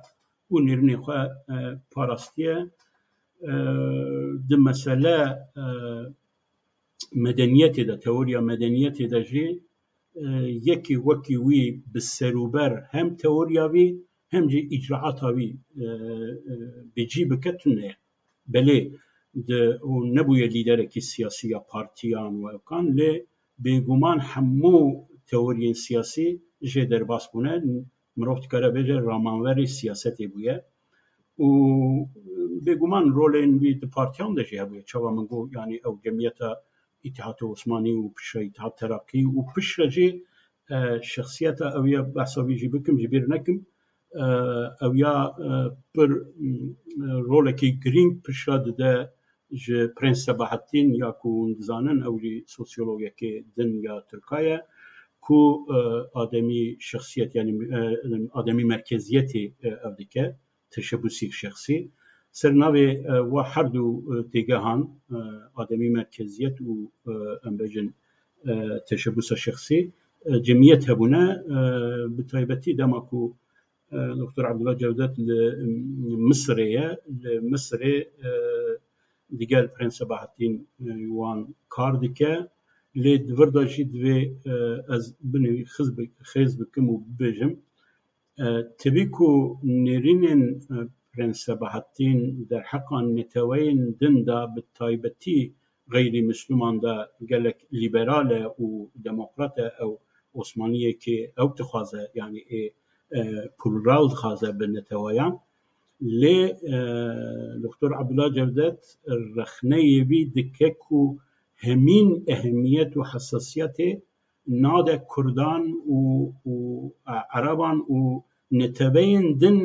û nêrînê xwe, e, parastiye. E, di mesele, e, medeniyetê de, teoriya medeniyetê de jî, e, yekî wekî wî bi serûber hem teoriya vî hem jî îcraata wî, e, e, bi cî bike tune ye. Belê di, û nebûye lîderekî siyasî ya partiyan û ewkan, lê bêguman hemû teoriyên siyasî jê derbas bûne. Mirov dikare bêje ramanverê siyasetê bûye. Û bêguman rolên wî di partiyan de jî hebûye. Çawa min got, yanî ew cemiyeta Îtîhatê Osmanî û piştre Îtîhat Terakî û piştre jî, e, şexsiyeta ew ya behsa wî jî bikim, ji bîr nekim. E, ew ya, e, pir, m, rolekî girîng piştre dide ji Prens Sebahattin, ya ku hûn dizanin, ew jî sosyologekê din ya Tirka ye, ku, e, ademî şexsiyet, yanî, e, ademî merkeziyetê, e, ew dike, teşebusî şexsî. Ser navê, e, wa her du, e, têgehan, e, ademî merkeziyet û, e, em bêjin, e, teşebusa şexsî, e, cemiyet hebûne, e, bi taybetî dema ku, e, Doktor Abdullah Cevdet li, m, Misirê ye, li Misirê, e, digel Prens Sebahattin, e, wan kar dike. Lê di vir de jî divê, e, ez binêwî xiz bi-, xêz bikim û bibêjim. E, tevî ku nêrînên, e, Prens Sebahattin derheqa neteweyên din de, bi taybetî xeyrî Misliman de gelek lîberal e û demokrat e, ew Osmaniyekê ew dixwaze, yanî ê, e, plural dixwaze bi neteweyan. Lê, e, Doktor Abdullah Cevdet rexneyê vî dike ku hemîn ehemiyet û hesasiyetê nade Kurdan û, û, e, Ereban û neteweyên din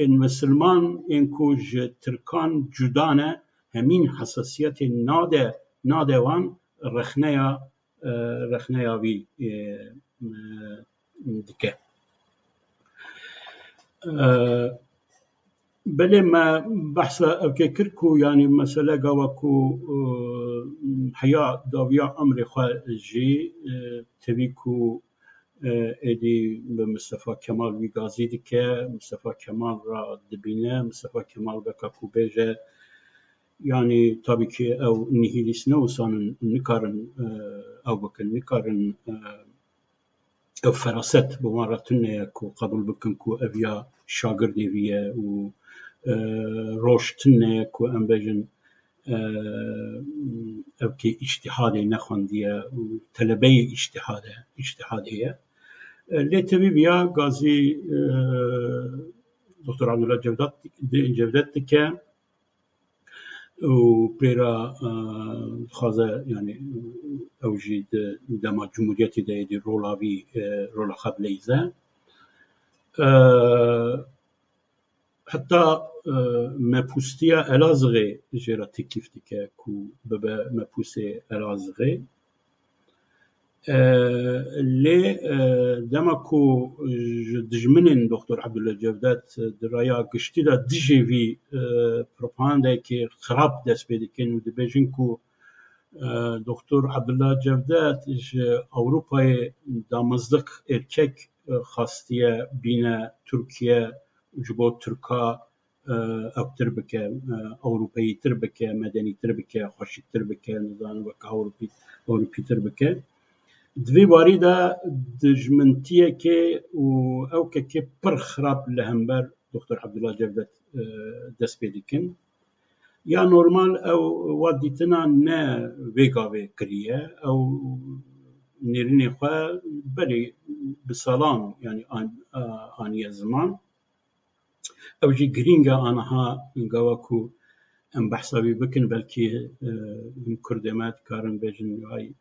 ên misilman ên ku ji Tirkan cuda ne, hemîn hesasiyetê nade, nade wan rexneya, e, rexneya wî, e, e, dike. E, Belê me behsa ewkê kir ku, yanî, mesele gava ku, e, heya dawiya emrê xwe jî, e, tevî ku, e, êdî bi Mistefa Kemal wî gazî dike, Mistefa Kemal re dibîne, Mistefa Kemal weka ku bêje, yanî, tabî ki ew nihilîst ne, wisan in, nikarin, e, ew bikin, nikarin, e, ew feraset bi wan re tune ye ku qebûl bikin ku ev ya şagirdê vî ye û, e, roj tune ye ku em bêjin, e, ew kê îctihadê nexwendiye û telebeyê îctihade, îctihadê ye. E, lê tevî viya gazî, e, Doktor Abdullah Cevdet, Cevdet dike. û pê re, e, dixwaze, yanî, ew jî di dema Cumhuriyetê de êdî rola vî, e, rola xwe bileyze. E, heta e, mepûstiya Elazığê jê re teklîf dike ku bibe mepûsê Elazığê. E, lê e, dema ku ji dijminên Doktor Abdullah Cevdet di raya giştî de dijî vî e, propagandayekî xirab dest pê dikin û dibêjin ku e, Doktor Abdullah Cevdet ji Ewropayê damezliq erkek e, xastiye bîne Tirkiye, ji bo Tirka e, ewtir bike, e, Ewropeyîtir bike, medenîtir bike, xweşiktir bike, nizanim weke Ewropî, Ewropîtir bike. Di vê warî de dijmintiyekê û ewkekê pir xirab li hember Doktor Abdullah Cevdet e, dest pê dikin. Ya normal ew wa dîtina ne vê gavê kiriye. Ew nêrînê xwe belê bi salan, yanî an, a, aniye ziman. Ew jî girîng e aniha gava ku em behsa wî bikin, belkî e, him Kurdê me dikarin bêjin, ay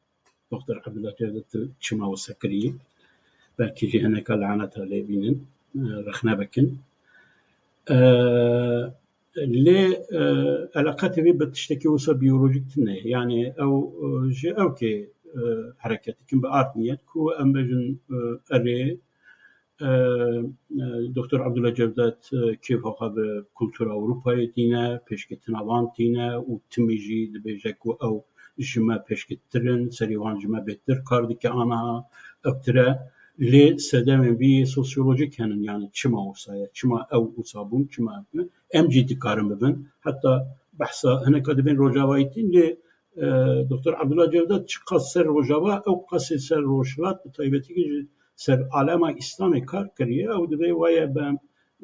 Doktor Abdullah Cevdet tu çima wisa kirî? Belkî jî hineka laneta lê bînin, e, rexne bikin. E, lê e, eleqetê wî bi tiştekî wisa biyolojîk tune. Yanî ew e, ji ewkê e, hereket dikin bi art niyet ku em bêjin e, erê e, e, Doktor Abdullah Cevdet e, kêfa xwe bi kultura Ewropayê tîne, pêşketina wan tîne û timî jî dibêje ku ew ji me pêşkettir in, serî wan ji me bêtir kar dike aniha ewtir e. Lê sedemên vî yê sosyolojîk henin, yanî çima wisa ye, çima ew wisa bûn, çima ew ne? Em jî dikarin bibin. Heta behsa hineka dibên rojavayîtî, lê e, Doktor Abdullah Cevdet çiqas ser Rojava, ew qasê ser Rojhilat, bi taybetî jî ser alema Îslamê kar kiriye. Ew divê waye be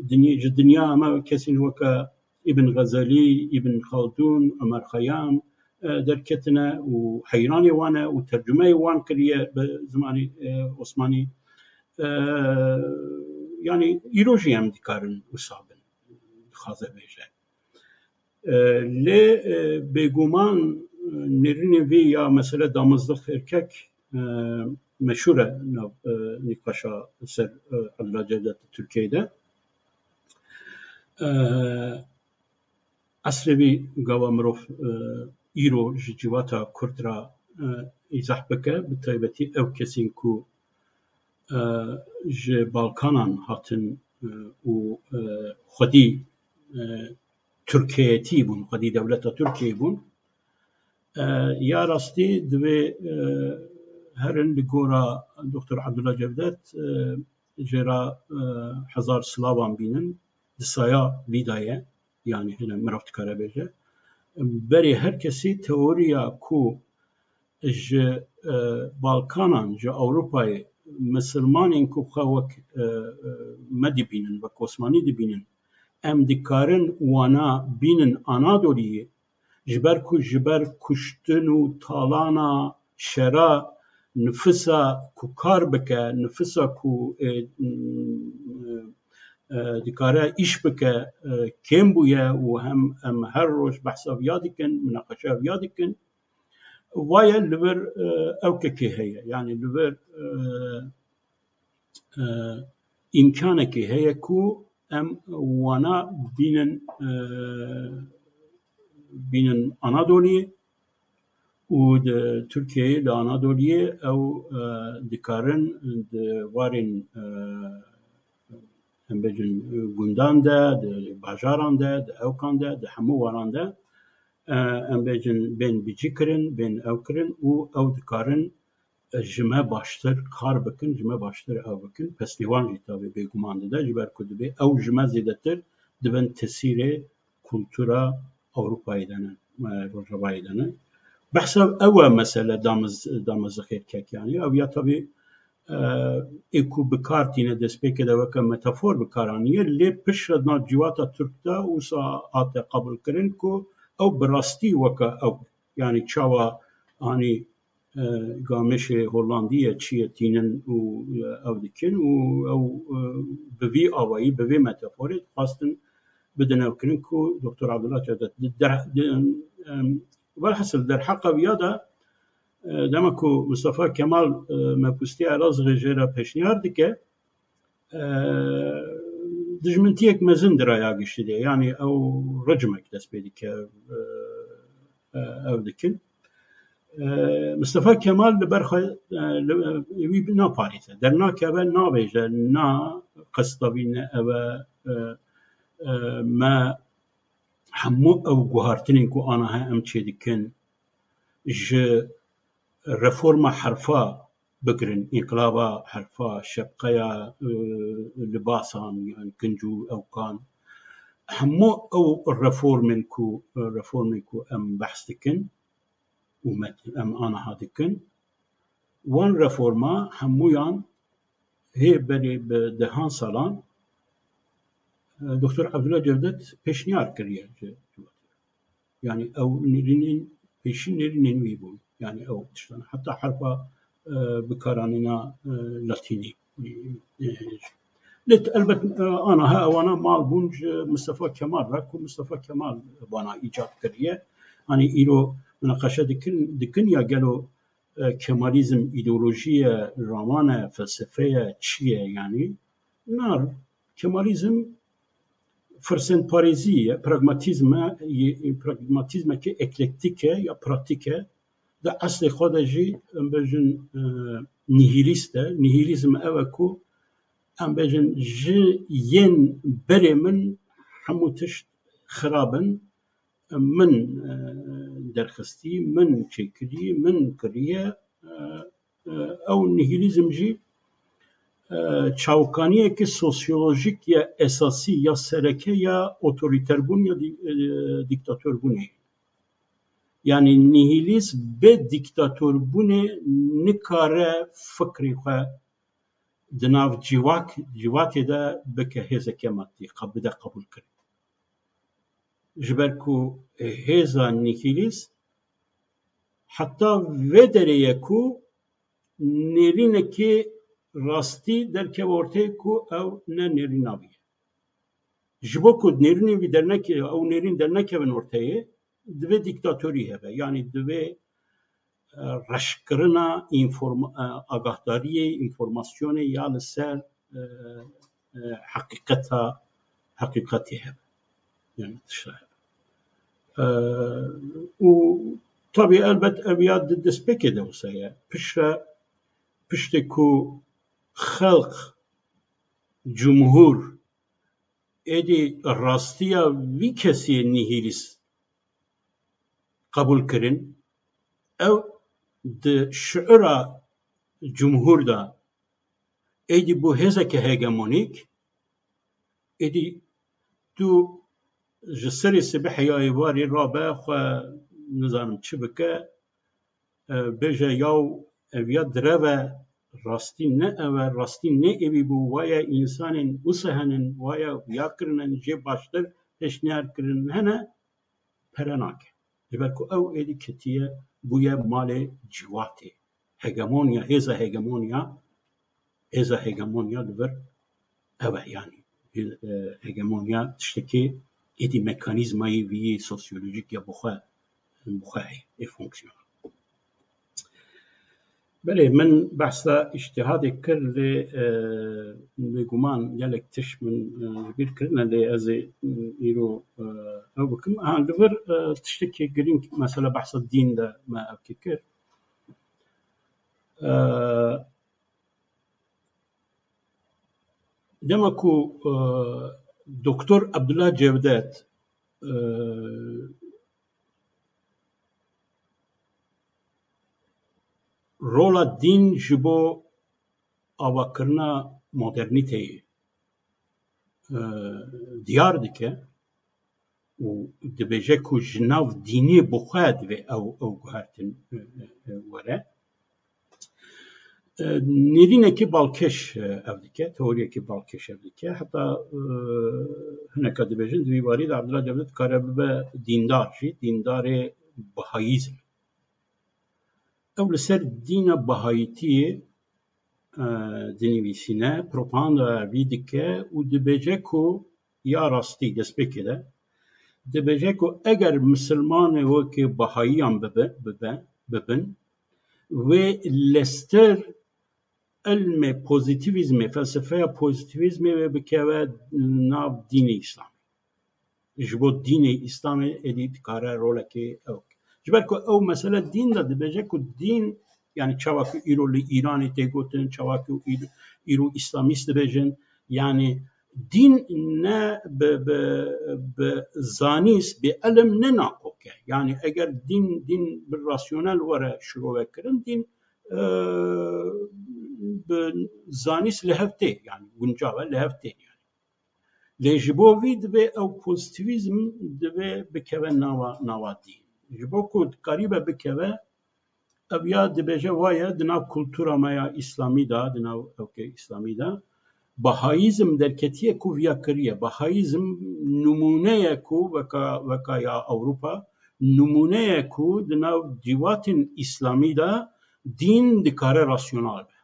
dinya, ji dinya em kesên weke Îbn Xezelî, Îbn Xaldûn, Omer Xeyam e, derketine û heyranê wan e û tercumeyê wan kiriye bi zimanê e, Osmanî. E, yanî îro jî em dikarin wisa bin, dixwaze bêje. E, lê e, bêguman e, nêrînê vî ya mesele damezliq erkek e, meşhûr e nav e, nîqaşa ser e, Abdullah Cevdet Tirkiyeyê de. E, eslê vî gava mirov e, îro ji civata Kurd re e, îzah bike, bi taybetî ew kesên ku e, ji Balkanan hatin e, û e, xwedî e, Tirkiyetî bûn, xwedî dewleta Tirkiyeyê bûn. E, ya rastî divê e, herin li gora Doktor Abdullah Cevdet e, jê re e, hezar silavan bînin, di saya vî de ye, yanî hene mirov dikare bêje. Berê her kesî teoriya ku ji e, Balkanan, ji Ewropayê misilmanên ku xwe wek e, e, me dibînin, wek Osmanî dibînin, em dikarin wana bînin Anadoliyê, ji ber ku ji ber kuştin û talana şera nifisa ku kar bike, nifisa ku e, e, dikare îş bike, e, kêm bûye û hem em her roj behsa viya dikin, minaqeşeya viya dikin. Vaye li vir e, ewkekê heye, yanî li vir e, e, îmkanekê heye ku em wana bînin e, bînin Anadoliyê û di Tirkiyeyê li Anadoliyê ew e, dikarin di warên e, em bêjin e, gundan de, di bajaran de, di ewkan de, di hemû waran de e, em bêjin bên bicî kirin, bên ew kirin û ew dikarin e, ji me baştir kar bikin, ji me baştir ew bikin. Pestê wan jî tabi bêguman dide, ji ber ku dibê ew ji me zêdetir dibin tesîrê kultura Ewropayê de ne, e, Rojavayê de ne. Behsa ew e mesele damiz, damezixê kek, yanî ew ya tabi e, ê ku bi kar tîne destpêkê de weke metafor bi kar aniye, lê piştre di nav civata Tirk de wisa hate qebûlkirin ku ew bi rastî weke ew, yanî çawa anî e, gamêşê Hollandî ye, çi ye tînin û e, ew dikin û ew e, bi vî awayî, bi vê metaforê dixwastin bidin ew kirin ku Doktor Abdullah Cevdet di, di, di, em, welhasil derheqa viya de e, dema ku Mustafa Kemal e, mepûstiya Elazığê jê re pêşniyar dike, e, Dijmintiyek mezin di raya giştî de, yanî ew ricmek dest pê dike, e, e, ew dikin. E, Mistefa Kemal li ber xwe, e, li, wî naparêze, dernakeve, nabêje, na qesta vî ne ev e, e, e, me hemû ew guhartinên ku anaha em çêdikin, ji reforma herfa bigirin, înqilaba herfa, şepqeya, e, libasan, yan kinc û ewkan, hemû ew reformên ku, reformên ku em behs dikin û me, em anaha dikin, wan reforma hemûyan hê berê bi dehan salan, e, Doktor Abdullah Cevdet pêşniyar kiriye ji ciwatê. Yanî ew nêrînên, pêşî nêrînên wî bûn. Yanî ew tiştan. Heta herfa, e, bikaranîna, e, latînî. E, lê elbet, e, anaha ewana mal bûn ji Mistefa Kemal re, ku Mistefa Kemal vana îcad kiriye. Hanî îro minaqeşe dikin, dikin ya gelo, e, Kemalîzm îdeolojî ye, raman e, felsefe ye, çi ye yanî? Na, Kemalîzm firsendparêzî ye, pragmatîzm e, yê, pragmatîzmekê eklektîk e ya pratîk e. Di eslê xwe de jî, em bêjin, e, nihîlîst e. Nihîlîzm ew e ku, em bêjin, ji yên berê min hemû tişt xirab in, min, e, derxistî, min çêkirî, min kiriye, e, e, ew nihîlîzm jî, e, çawikaniyeke sosyolojîk ya esasî ya sereke ya otorîterbûn ya dî-, e, dîktatorbûnê. Yanî nihîlîst bê dîktatorbûnê nikare fikrê xwe di nav civak, civatê de bike hêzeke madî, qe-, bide qebûlkirin. Ji ber ku hêza nihîlîst heta vê derê ye ku nêrînekê rastî derkeve ortê ku ew ne nêrîna wî ye. Ji bo ku nêrînên wî derneke-, ew nêrîn dernekevin orteyê, divê dîktatorî hebe. Yanî divê, e, reşkirina înforma-, e, agahdariyê, înformasyonê ya li ser, e, e, heqîqeta, heqîqetê hebe. Yanî tişta hebe. E, û tabî elbet ev ya di destpêkê de wisa ye. Piştre, piştê ku xelq, cumhur, êdî rastiya vî kesiyê nihîlîst qebûl kirin, ew di şiura cumhur de êdî bû hêzeke hegemonîk, êdî tu ji serê sibehê ya êvarê rabe xwe nizanim çi bike, e, bêje yaw ev ya direve, rastî ne ev e, rastî ne êvî bû, waye însanên wisa henin, waye ya kirinin, jê baştir pêşniyar kirin hene, pere nake. Ji ber ku ew êdî ketiye, bûye malê civatê. Hegemonya, hêza hegemonya, hêza hegemonya li vir ev e, yanî, e, hegemonya tiştekê êdî mekanîzmayê vî yê sosyolojîk ya bi xwe, bi xwe heye, ê fonksiyona. Belê, min behsa îctihadê kir, lê, e, bêguman gelek tişt min, e, ji bîr kirine, lê ez ê, e, îro, e, ew bikim. Ha, li vir, e, tiştekî girîng, mesela behsa dîn de me ev kir. E, Dema ku, e, Doktor Abdullah Cevdet, e, rola dîn ji bo avakirina modernîteyê, e, diyar dike û dibêje ku ji nav dînê bi xwe divê ew, ew guhertin, e, e, were. E, nêrînekî balkêş, e, ev dike, teoriyekî balkêş ev dike. Heta, e, hineka dibêjin, di vî warî de Abdullah Cevdet dikare bibe dîndar jî, dîndarê Bahayîzm. Ew li ser dîna Bahayîtiyê, e, dinivîsîne, propaganda vî dike û dibêje ku ya rastî destpêkê de, dibêje ku eger misilmanê wekî Bahayiyan bibe, bibe, bibin, wê lester ilmê pozîtîvîzmê, felsefeya pozîtîvîzmê wê bikeve nav dînê Îslamê. Ji bo dînê Îslamê êdî dikare rolekê ew. Ji ber ku ew mesele dîn de dibêje ku dîn, yani çawa ku îro li Îranê tê gotin, çawa ku îro, îro Îslamîst dibêjin, yani dîn ne bi, bi, bi zanîst, bi ilim ne nakok e. Yani eger dîn, dîn bi rasyonel were şirove kirin, dîn, e, bi zanîst li hev tê, yani guncav e, li hev tê yani. Lê ji bo vî divê ew pozîtîvîzm divê bikeve nava, nava dîn. Ji bo ku dikaribe bikeve, ev ya dibêje, waye di nav kultura me ya Îslamî de, di nav ewkê Îslamî de, Bahayîzm derketiye ku viya kiriye. Bahayîzm nimûneye ku weka, weka ya Ewropa, nimûneye ku di nav cîvatên Îslamî de dîn dikare rasyonal be.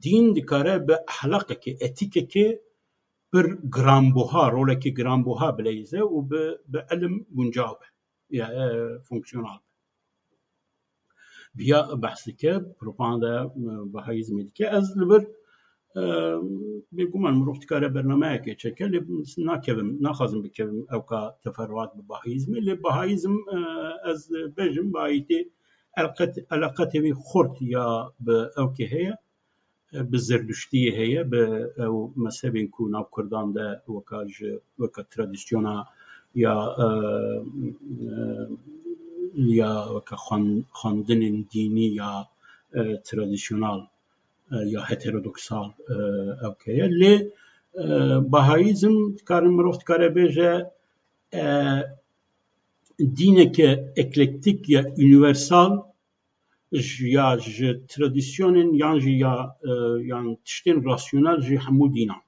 Dîn dikare bi ehlaqekê, etîkekê pir giranbuha, rolekê giranbuha bileyze û bi, bi ilim guncav be, ya, e, fonksiyonal be. Viya behs dike, propaganda, e, Bahayîzmê dike. Ez li vir, e, bêguman mirov dikare bernameyekê çêke, lê nakevim, naxwazim bikevim ewka teferruat bi Bahayîzmê, lê Bahayîzm, e, ez bêjim, Bahayîtî eleqet-, eleqetê wî xurt ya bi ewkê heye, bi Zerduştiyê heye, bi ew mezhebên ku nav Kurdan de weka ji, weka tradisyona ya, e, e, ya weka xwen-, xwendinên dînî ya, e, tradisyonal, e, ya heterodoksal, e, ewke ye. Lê, e, Bahayîzm dikare, mirov dikare bêje, e, dîneke eklektîk ya unîversal, ji, ya ji tradisyonên yan jî ya, e, yan tiştên rasyonel ji hemû dînan.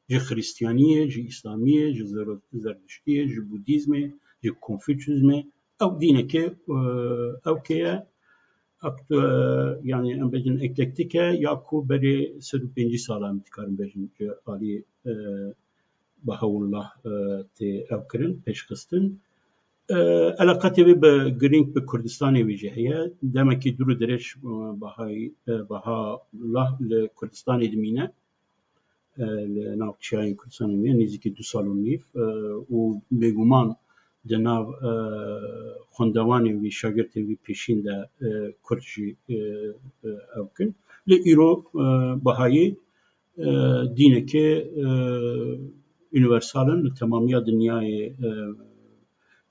Ji Xristiyaniyê, ji Îslamiyê, ji Zero-, Zerdiştiyê, ji Budîzmê, ji Konfûçyîzmê. Ew dîneke, e, ewke ye, aktu-, e, yani em bêjin eklektîk e, ya ku berê sed û pêncî sala em dikarin bêjin ji alî, e, Bahaullah, e, tê ew kirin, pêşxistin. E, eleqetê wî bi girîng bi Kurdistanê wî jî heye. Demekî dûr û dirêj, e, Bahayî, e, Bahaullah li Kurdistanê dimîne. E, li nav çiyayên Kurdistanê dimîne, nêzîkî du sal û nîv. E, û bêguman di nav, e, xwendevanên wî, şagirtên wî pêşîn de, e, Kurd jî, e, e, ew kin. Lê îro, e, Bahayî e, dîneke, e, unîversal in, li temamiya dinyayê, e,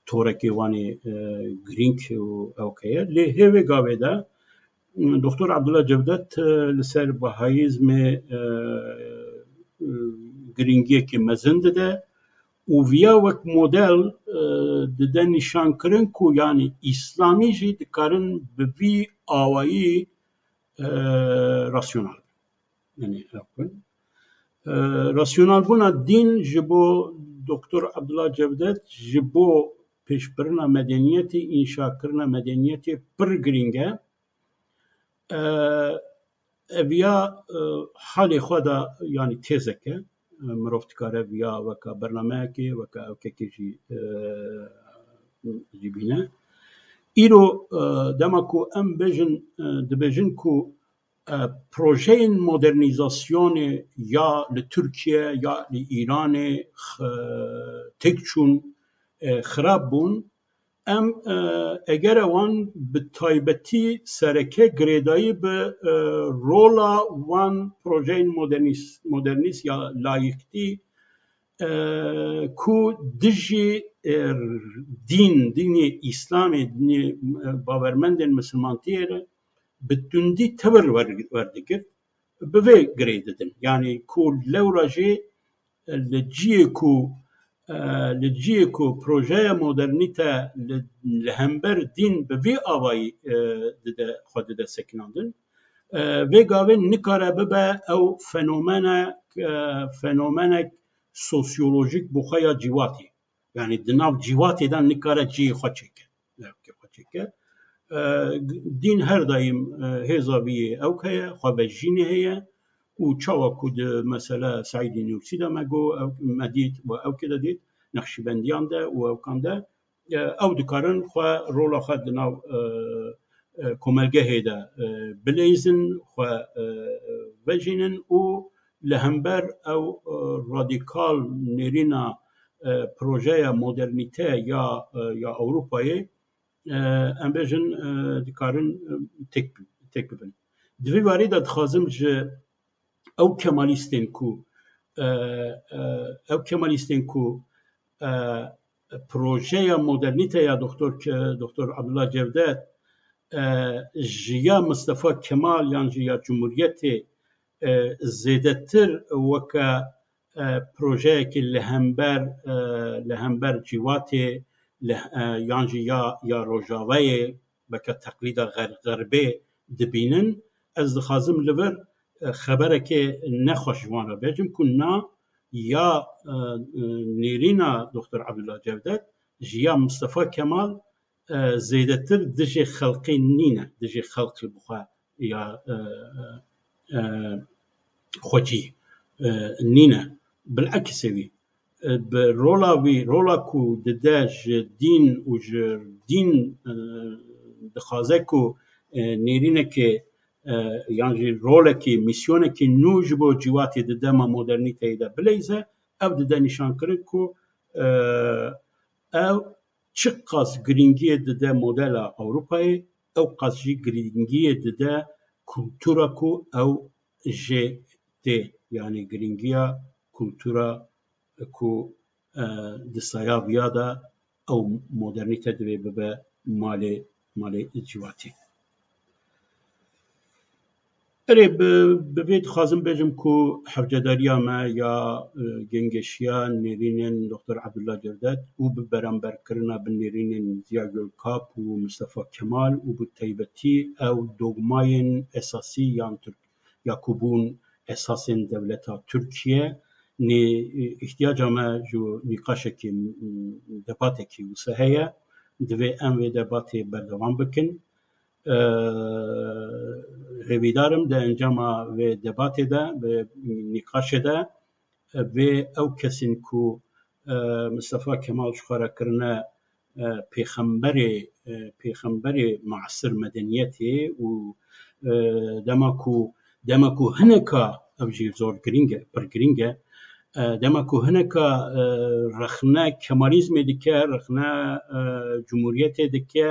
torekê wan ê, e, girîng û ewke ye. Lê hê vê gavê de, m, Doktor Abdullah Cevdet, e, li ser Bahayîzmê, e, e, girîngiyeke mezin dide û viya wek model, e, dide nîşankirin ku yanî Îslamî jî dikarin bi vî awayî, e, rasyonal bin. Yani, ew bin. E, rasyonalbûna dîn ji bo Doktor Abdullah Cevdet, ji bo pêşbirina medeniyetê, înşakirina medeniyetê pir girîng e. E, ev ya, e, halê xwe de, yani têzek e. E, mirov dikare viya weka bernameyekê, weka ewkekê jî, e, jî bîne. Îro, e, dema ku em bêjin, e, dibêjin ku e, projeyên modernîzasyonê ya li Tirkiye ya li Îranê x-, têk çûn, e, xirab bûn. Em, e, eger ewan bi taybetî sereke girêdayî bi, e, rola wan projeyên modernîs-, modernîst ya layîktî, e, ku dijî, e, dîn, dînê Îslamê, dînê, e, bawermendên misilmantiyê re, bi tundî tevir wer-, werdigirt, bi vê girê didin. Yanî ku lewra jî, e, li cihê ku, e, li cihê ku projeya modernîte li, li hember dîn bi vî avayî, e, dide, xwe dide sekinandin. E, vê gavê nikare bibe ew fenomenek, e, fenomenek sosyolojîk bi xwe ya cîwatê. Yani di nav cîvatê de nikare cihê xwe çêke. Ewkê xwe çêke. E, dîn her daîm, e, hêza vî yê ewk heye, xwebejînê heye û çawa ku di mesela Seîdî Nûrsî de me got, ew, me dît, û ewkê de dît, Nexşîbendiyan de û ewkan de, e, ew dikarin xwe, rola xwe di nav, e, e, komelgehê de e, bileyzin, xwe e, vejînin û li hember ew e, radîkal nêrîna e, projeya modernîte ya e, ya Ewropayê e, em bêjin e, dikarin e, têk têk bibin. Di vî warî de dixwazim ji ew kemalîstên ku e, e, ew kemalîstên ku e, projeya modernîte ya Doktor Ke- Doktor Abdullah Cevdet e, ji ya Mistefa Kemal yan ji ya Cumhuriyetê e, zêdetir weke e, projeyekî li hember e, li hember cîvatê li, e, yan jî ya ya Rojavayê weke teqlîda xer- xerbê dibînin. Ez dixwazim li vir e, xeberekê nexweş ji wan re bêjim ku na ya e, e, nêrîna Doktor Abdullah Cevdet ji ya Mistefa Kemal e, zêdetir dijê xelqê nîne, dijê xelqê bi xwe ya e, e, xwecî e, nîne. Bilekisê wî e, bi rola wî, rola ku dide ji dîn û ji dîn e, dixwaze ku e, nêrînekê e, yan jî rolekî, mîsyonekî nû ji bo cîwatê di dema modernîteyê de bileyze, ev dide nîşankirin ku e, ev çiqas girîngiyê dide modela Ewropayê, ew qas jî girîngiyê dide kultura ku ew jê tê, yanî girîngiya kultura ku e, di saya viya de ew modernîte divê bibe malê malê civakê. Erê, bi, bi vê dixwazim bêjim ku hevcedariya me ya e, gengeşiya nêrînên Doktor Abdullah Cevdet û bi beramberkirina bi nêrînên Ziya Gökalp û Mustafa Kemal û bi taybetî ew dogmayên esasî yan Tirk ya ku bûn esasên dewleta Tirkiye, nê îhtiyaca me ji nîqaşekî debatekî wisa heye. Divê em vê debatê berdewam bikin. Hêvîdar im di encama vê debatê de, vê nîqaşê de vê ew kesên ku Mistefa Kemal ji xwe re kirine pêxemberê pêxemberê muasir medeniyetê û dema ku dema ku hineka ev jî zor girîng e, pir girîng e, dema ku hineka rexne Kemalîzmê dike, rexne Cumhuriyetê dike,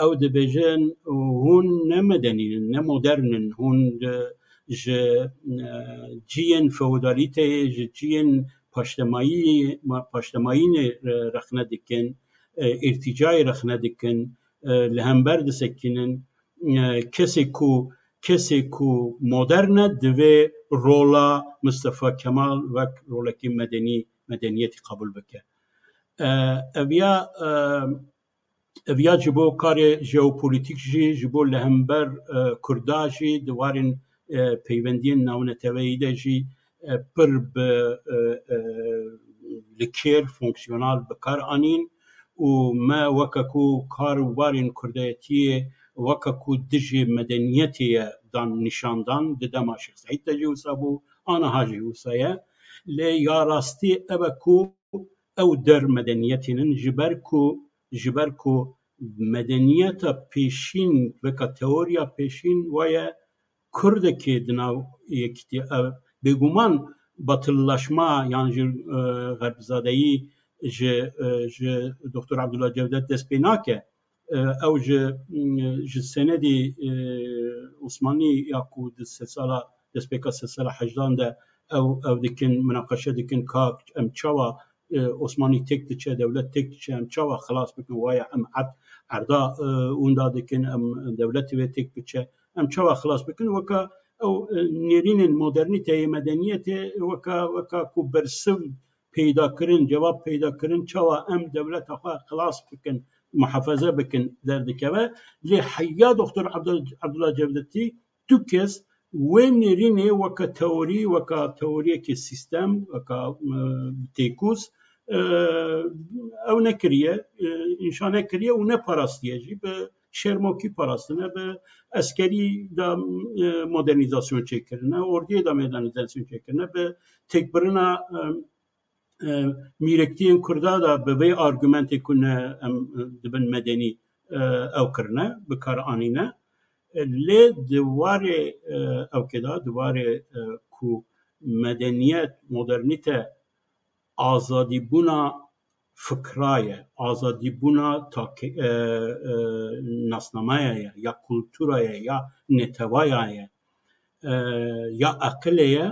ew dibêjin hûn ne medenî in, ne modern in, hûn ji ciyên feodalîteyê, ji ciyên paştemayî paştemayînê rexne dikin, îrtîcayê rexne dikin, li hember disekinin. Kesê ku kesê ku modern e divê rola Mistefa Kemal wek rolekî medenî medeniyetî qebûl bike. Ev ya ev ya ji bo karê jeopolîtîk jî, ji bo li hember Kurda jî di warên peywendiyên navneteweyî de jî pir bi li kêr fonksiyonal bi kar anîn û me weke ku kar û barên kurdayetiyê weke ku dijî medeniyetê ye dan nîşan dan, di dema Şêx Seîd de jî wisa bû, aniha jî wisa ye. Lê ya rastî ev e ku ew der medeniyetê nin, ji ber ku ji ber ku medeniyeta pêşîn, weka teoriya pêşîn waye Kurdekê di nav yekîtî, ev bêguman batıllaşma yan jî xerbizadeyî ji ji Doktor Abdullah Cevdet dest pê nake. Ew ji ji senedî Osmanî ya ku di sedsala destpêka sedsala hejdan de ew ew dikin, minaqeşe dikin ka em çawa Osmanî têk diçe, dewlet têk diçe, em çawa xilas bikin, waya em erd erda winda dikin, em dewletê wê têk biçe, em çawa xilas bikin, weka ew nêrînên modernîteyê, medeniyetê, weka weka ku bersiv peyda kirin, cevap peyda kirin, çawa em dewleta xwe xilas bikin, muhafeze bikin, derdikeve. Lê heya Doktor Abdul- Abdullah Cevdetî tu kes wê nêrînê weke teorî, weka teoriyekê sîstem, weka têkûz ew nekiriye, înşa nekiriye û neparastiye jî. Bi şermokî parastine, bi eskerî de modernîzasyon çêkirine, ordiyê de modernîzasyon çêkirine, bi têkbirina mîrektiyên Kurda de bi vê argumentê ku ne em dibin medenî, e, ew kirine, bi kar anîne. E, lê di warê, e, ewkê de, di warê, e, ku medeniyet, modernîte azadîbûna fikra ye, azadîbûna take-, e, e, nasnameya ye, ya kultura ye, ya netewaya ye, e, ya aqilê ye,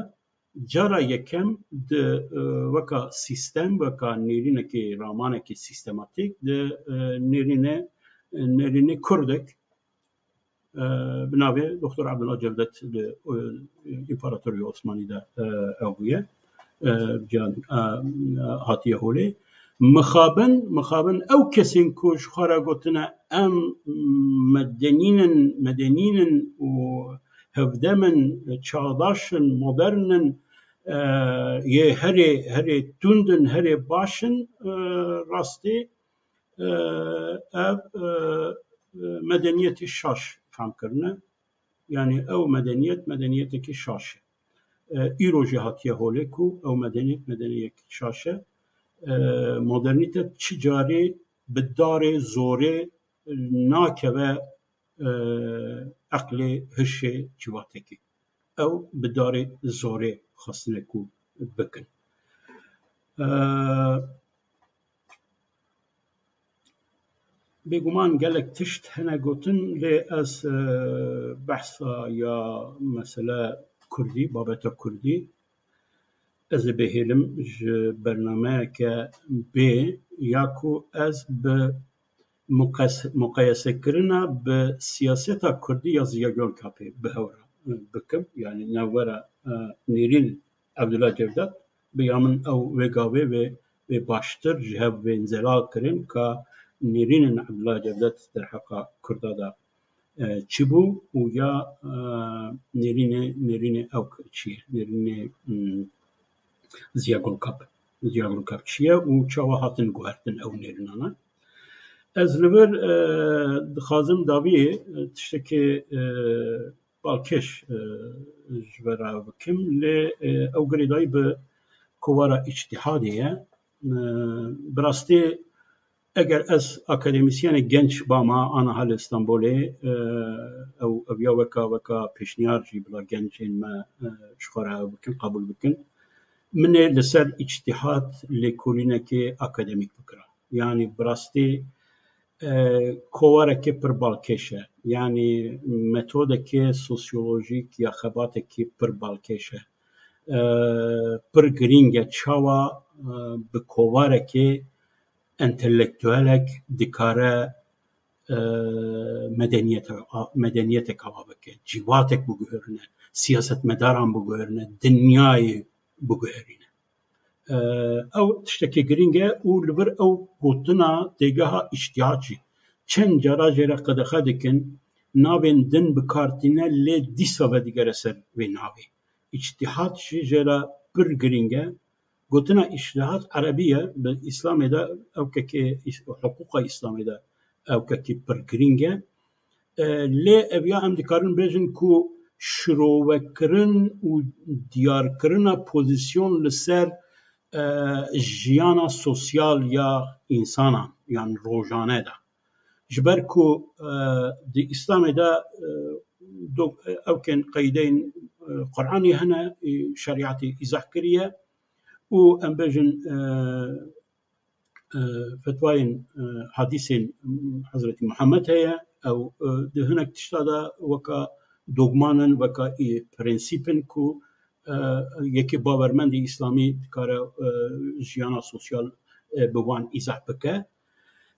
cara yekem di, e, weka sîstem, weka nêrînekê, ramanekê sîstematîk di, e, nêrînê, nêrînê kurdek, e, bi navê Doktor Abdullah Cevdet li, e, Împaratoriya Osmanî de, e, ew bûye. E, can, e, hatiye holê. Mixabin, mixabin ew kesên ku ji xwe re gotine em medenîn in, medenîn in û hevdem in, çağdaş in, modern in, e, yê herê, herê tund in, herê baş in, e, rastî, e, ev, e, e, medeniyetê şaş fam kirine. Yanî ew medeniyet, medeniyetekî şaş e. E, îro jî hatiye holê ku ew medeniyet, medeniyekî şaş e. E, modernîte çi carî bi darê, zorê nakeve, e, eqlê, hişê cîvatekî. Ew bi darê, zorê xwestine ku bikin. E, Bêguman gelek tişt hene gotin, lê ez, e, behsa ya mesele kurdî, babeta kurdî, ez ê bihêlim ji bernameyeke bê ya ku ez bi muqes-, muqeyesekirina bi siyaseta kurdî ya Ziya Gökalpê bi hev re, e, bikim. Yanî navbera, e, Nêrîn Abdullah Cevdet, bi ya min ew wê gavê wê, wê baştir ji hev bên zelal kirin ka nêrînên Abdullah Cevdet derheqa Kurda de, e, çi bû û ya, e, nêrînê, nêrînê ew çi ye? Nêrînê, hmm, Ziya Gulkap. Ziya Gulkap çi ye û çawa hatin guhertin ew nêrînana? Ez li vir, e, dixwazim dawiyê, e, tiştekê, e, balkêş, e, ji we re bikim, lê, e, ew girêdayî bi kovara îctîhadê ye. E, bi rastî eger ez akademîsyenê genç bama, ana hal Stenbolê, e, ew, ev ya weka, weka pêşniyar jî bila gencên me, e, ji xwe re ew bikin, qebûl bikin. Min ê li ser îctîhad lêkolînekê akademîk bikira. Yanî bi rastî, e, kovareke pir balkêş e. Yanî metodeke sosyolojîk ya xebateke pir balkêş e. E, pir girîng e çawa, e, bi kovareke entelektuelek dikare, e, medeniyete, a, medeniyetek ava bike, cîvatek biguherîne, siyasetmedaran biguherîne, dinyayê biguherîne. E, ew tiştekî girîng e û li vir ew gotina têgeha îctîhad jî. Çend cara jê re qedexe dikin, navên din bi kar tîne, lê dîsa vedigere ser vê navê. Îctîhad jî jê re pir girîng e. Gotina îctîhad erebî ye, bi Îslamê de ewkekê, îs-, hiqûqa Îslamê de ewkekî pir girîng e. E, lê ev ya em dikarin bêjin ku şirovekirin û diyarkirina pozîsyon li ser, e, jiyana sosyal ya însanan, yan rojane de. Ji ber ku, e, di Îslamê de, e, do-, ewkên qeydeyên, e, Quranê hene, e, şerîetê îzah kiriye û em bêjin, e, e, fetvayên, e, hadîsên Hezretî Muhammed heye, ew, e, di hinek tişta de weka dogman in, weka, e, prensîp in ku, e, yekê bawermendê Îslamî dikare, e, jiyana sosyal, e, bi wan îzah bike.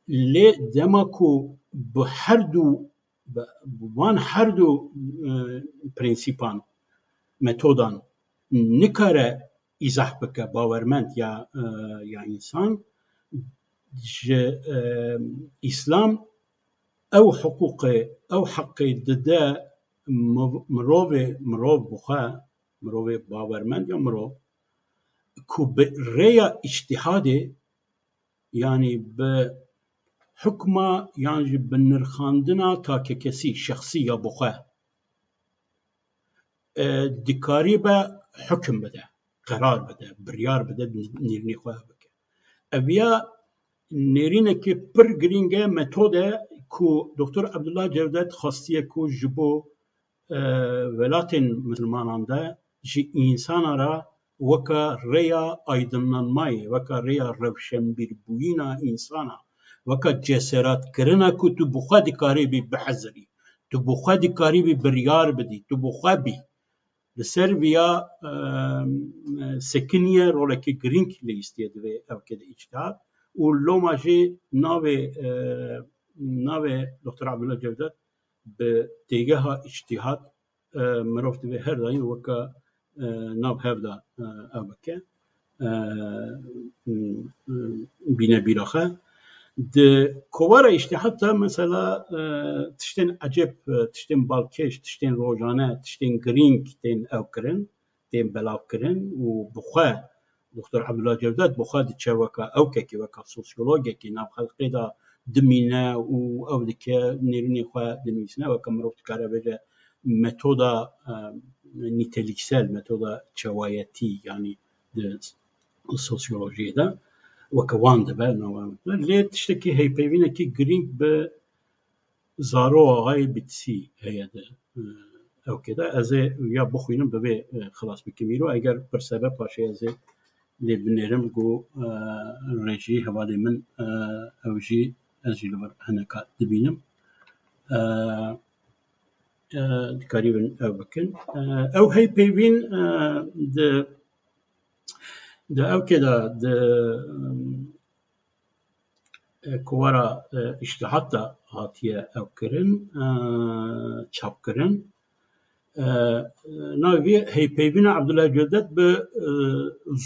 Lê dema ku bi her du, bi, bi wan her du, e, prensîpan, metodan nikare îzah bike bawermend ya, e, ya însan, ji, e, Îslam ew hiqûqê, ew heqê dide mi-, mirovê, mirov bi xwe, mirovê bawermend ya mirov, ku bi rêya îctîhadê, yanî bi hukma yan jî bi nirxandina takekesî, şexsî ya bi xwe, e, dikarîbe hukim bide, qerar bide, biryar bide, nêrînê xwe bike. Ev ya nêrînekê pir girîng e, metode ku Doktor Abdullah Cevdet xwestiye ku ji bo, e, welatên misilmanan de ji însana re weke rêya aydinlanmayê, weke rêya rewşenbîrbûyîna însana, weke ceseretkirina ku tu bi xwe dikarî bî bihizirî, tu bi xwe dikarî bî biryar bidî, tu bi xwe bî. Li ser viya, e, sekiniye rolekî girîng lê îstiye divê ew ke de îctihat û loma jî navê, e, navê Doktor Abdullah Cevdet bi têgeha îctihat, e, mirov divê her daîm weke, e, nav hev de, e, ew bike, e, bîne bîra xwe. Di kovara îştihat de mesela, e, tiştên ecêb, e, tiştên balkêş, tiştên rojane, tiştên girîng tên ew kirin, tên belav kirin û bi xwe Doktor Abdullah Cevdet bi xwe diçe weke ewkekî, weke sosyologekî nav xelkê de dimîne û ew dike nêrînê xwe dinivîsine, weke mirov dikare bêje metoda, e, nîteliksel, metoda çewayetî, yanî di sosyolojiyê de weke wan dibe, nava wan dibe. Lê tiştekî heypeyvînekî girîng bi Zaro Axayê Bitsî heye di, e, ewkê de. Ez ê ya bixwînim bi vê, e, xilas bikim îro. Eger pirse be paşê ez ê lê binêrim ku, e, rêjî hevalê min, e, ew jî ez jî li vir hineka dibînim. E, e, dikarîbin ew bikin. E, ew heypeyvîn, e, di, di ewkê de, di, e, kovara, e, îştihat de hatiye ew kirin, e, çapkirin. E, navê vê heypeyvîna Abdullah Cevdet bi, e,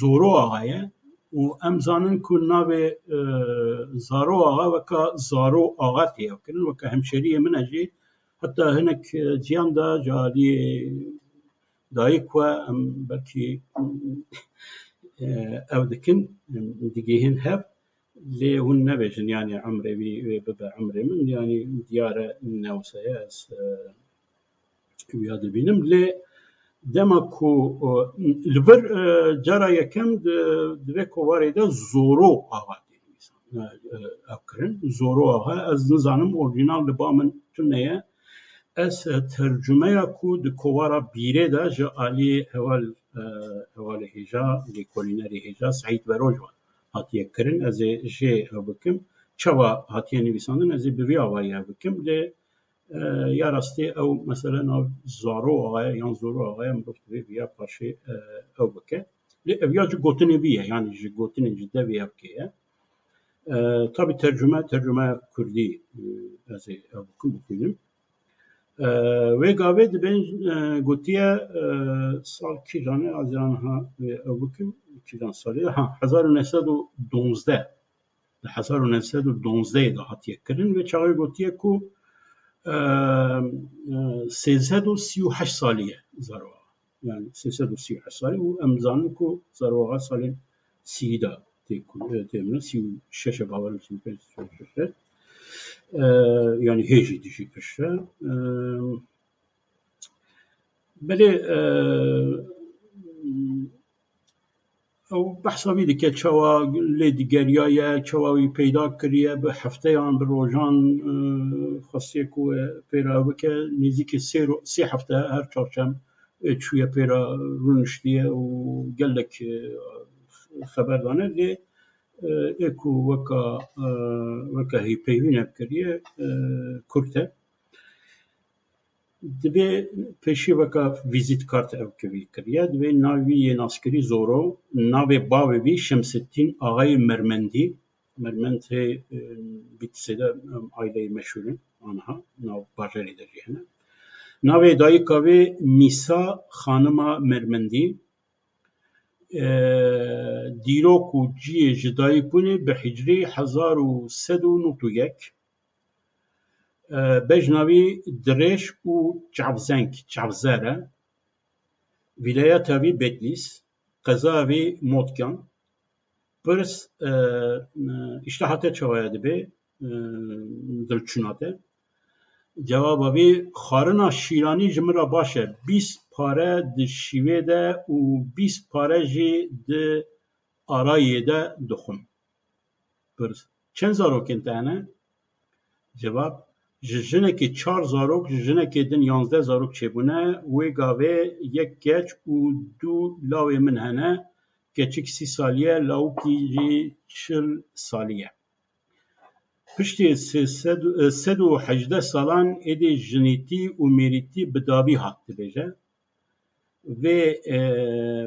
Zoro Axa ye û em zanin ku navê, e, Zaro Axa weka Zaro Axa tê ew kirin, weka hemşeriyê min e jî. Heta hinek, e, ciyan de ji aliyê dayik we em belkî, e, ew dikin, em digihîn hev. Lê hûn nebêjin, yanî emrê wî wê bibe emrê min, yanî diyar e newse ye, ez, e, wiya dibînim. Lê dema ku, e, li vir, e, cara yekem di, di vê kovarê de Zoro Axa tê nivîsan, e, e, ew kirin. Zoro Axa, ez nizanim orîjînal li ba min tune ye. Ez, e, tercumeya ku di kovara Bîrê de ji alî heval, e, hevalê hêja, lêkolînerê hêja Seîd Veroj ve hatiye kirin. Ez ê jê ew bikim. Çawa hatiye nivîsandin, ez ê bi vî avayî ew bikim. Lê, e, ya rastî ew mesele nav Zaro Axa ye yan Zoro Axa ye, mirov divê viya paşê, e, ew bike. Lê ev ya ji gotinê vî ye, yanî ji gotinên ji devê ev kê ye. E, tabî tercume, tercumeya kurdî, e, ez ê ew bikim, bixwînim. E, wê gavê dibên, e, gotiye, e, sal kîjan e, ez ê aniha, e, ew bikim, kîjan salî ye? Ha, hezar û neh sed û donzdeh. Di hezar û neh sed û donzdeh de hatiye kirin. Vê çaxê gotiye ku, e, e, sêzdeh û sî û heşt salî ye Zaro Axa. Yani sêzdeh û sî û heşt salî û em zanin ku Zaro Axa salên sî de tê ku, e, tê min, sî û şeş e, bawer im sî û pênc, sî û şeş e. E, yani hê jî dijî piştre. E, belê, e, ew behsa wî dike, çawa lê digeriyaye, çawa wî peyda kiriye, bi hefteyan, bi rojan, e, xwestiye ku pê re bike. Nêzîkî sê ro-, sê hefte her çarşem, e, çûye pê re rûniştiye û gelek, e, xeber dane. Lê, e, ê ku weka, e, weka hêvpeyvîn ev kiriye, e, kurt e. Divê pêşî weka vîzîtkart ew kivî kiriye. Divê navê wî yê naskirî Zoro, navê bavê wî Şemsettîn Axayê Mermendî. Mermend hê, e, Bîtisê de, em, aileyê meşhûr in, aniha nav bajarê de jî hene. Navê dayika wê Mîsa Xanima Mermendî. E, dîrok û cihê ji dayikbûnê bi hicrî hezar û sed û nod û yek. E, bejna wî dirêj û çavzeng, çavzer e. Vîlayeta wî Bedlîs, qezaya wî Motkan. Pirs, e, e, îştihate çawa ye dibe, e, dilçûna te. Cewaba wî, xwarina şîranî ji min re baş e. Bîst pare di şîvê de û bîst pare jî di arayê de dixwim. Pirs, çend zarokên te hene? Cevap, Ji jinekê çar zarok, ji jinekê din yanzdeh zarok çêbûne. Wê gavê yek keç û du lawê min hene. Keçik sî salî ye, lawikî jî çil salî ye. Piştî sê sed, sed û hejdeh salan êdî jinîtî û mêrîtî bi davî hat dibêje. Vê, e,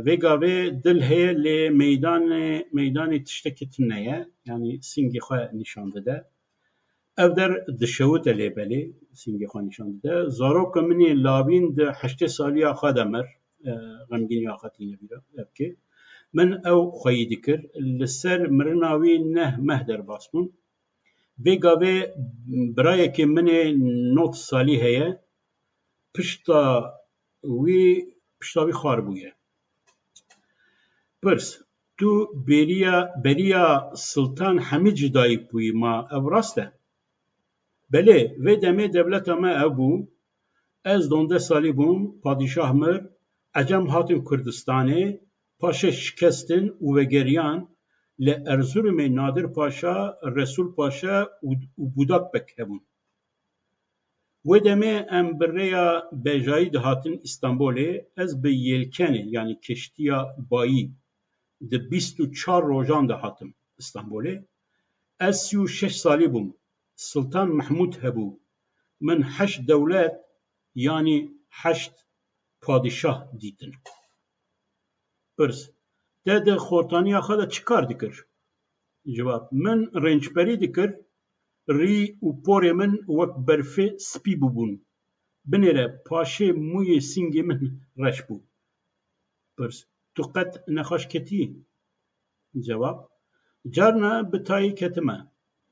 vê gavê dil heye lê meydanê, meydanê tiştekî tune ye. Yanî singê xwe nîşan dide. Ev der dişewite lê belê singê xwe nîşan dide. Zaroka min ê lawîn di heştê saliya xwe de mir. E, xemgîniya xwe tîne bîra. Evkê. Min ew xweyî dikir. Li ser mirina wî neh meh derbas bûn. Vê gavê birayekê min ê nod salî heye. Pişta wî, pişta wî xwar bûye. Pirs, tu bêriya, beriya Siltan Hemîd ji dayik bûyî, ma ev rast e? Belê, vê demê dewleta me ev bû. Ez dondeh salî bûm, padîşah mir, Ecem hatin Kurdistanê, paşê şikestin û vegeriyan, li Erzurumê Nadir Paşa, Resul Paşa û, û Budak Bek hebûn. Wê demê em bi rêya bejayî dihatin Îstanbolê, ez bi yelkenê, yanî keştiya bayî, di bîst û çar rojan de hatim Îstanbolê. Ez sî û şeş salî bûm. Siltan Mehmûd hebû. Min heşt dewlet, yanî heşt padîşah dîtin. Pirs, te di xortaniya xwe de çi kar dikir? Cewab, min rênçberî dikir, rî û porê min wek berfê spî bûbûn. Binêre paşê mûyê singê min reş bû. Pirs, tu qet nexweş ketiyî? Cewab, carna bi tayî ketime.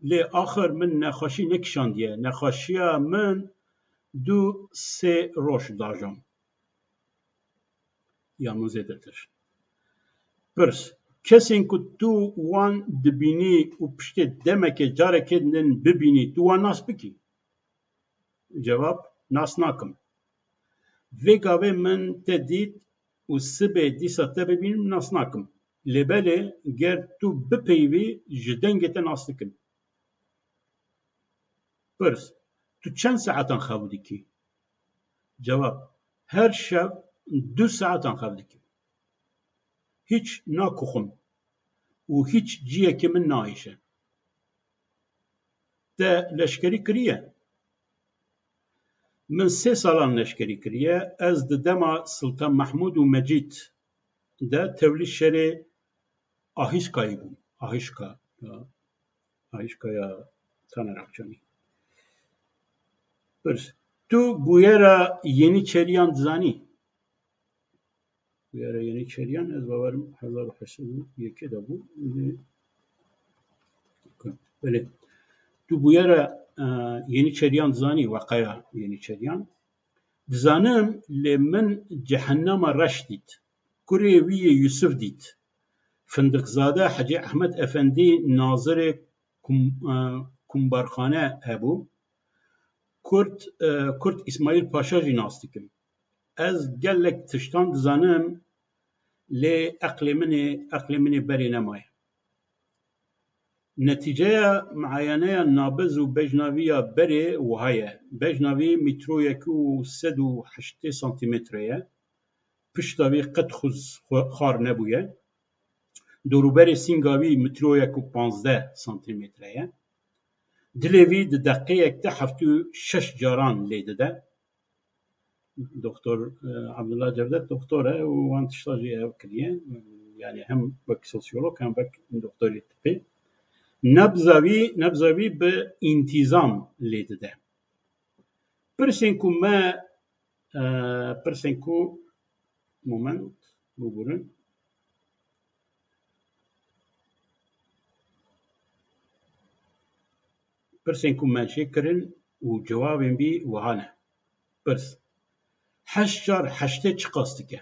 Lê axir min nexweşî nekişandiye. Nexweşiya min du sê roj dajom. Ya min zêdetir. Pirs, kesên ku tu wan dibînî û piştê demekê carekê din bibînî, tu wan nas bikî? Cewab, nas nakim. Vê gavê min te dît û sibê dîsa te bibînim nas nakim. Lê belê ger tu bipeyivî ji dengê te nas dikim. Pirs, tu çend saetan xew dikî? Cewab, her şev du saetan xev dikim. Hiç nakuxim û hiç ciyekê min naêşe. Te leşkerî kiriye? Min sê salan leşkerî kiriye. Ez di dema Siltan Mehmûd û Mecîd de tevlî şerê Ahîskayî bûm. Ahîşka, ya, Ahîşka ya Taner Akçanî. Pirs. Tu bûyera Yeniçeriyan dizanî? Bûyera Yeniçeriyan, ez bawerim hezar û heşt sed û yekê de bû. Belê. Tu bûyera, e, Yeniçeriyan dizanî, weqeya Yeniçeriyan? Dizanim, lê min Cehennema Reş dît. Kurê wî yê Yusuf dît. Findiqzade Hecî Ehmed Efendî nazirê kum-, e, kumbarxane hebû. Kurt, e, Kurt Îsmaîl Paşa jî nas dikim. Ez gelek tiştan dizanim, lê eqlê min ê, eqlê min ê berê nemaye. Netîceya miayeneya nabiz û bejnaviya berê wiha ye. Bejnavî mîtroyek û sed û heştê santîmetre ye. Pişta vî qet xuz-, xwe-, xwar nebûye. Dorûberê sînga vî mîtroyek û panzdeh santîmetre ye. Dilê vî di deqeyek de heftê û şeş caran lê dide. Doktor, e, Abdullah Cevdet doktor e û wan tişta jî ev kiriye. Yani hem wek sosyolog hem wek doktorê tibbê. Nebza wî, nebza wî bi întîzam lê dide. Pirsên ku me, e, pirsên ku, moment, bibirin. Pirsên ku me jê kirin û cewabên bî wiha ne. Pirs. Heşt car heştê çiqas dike?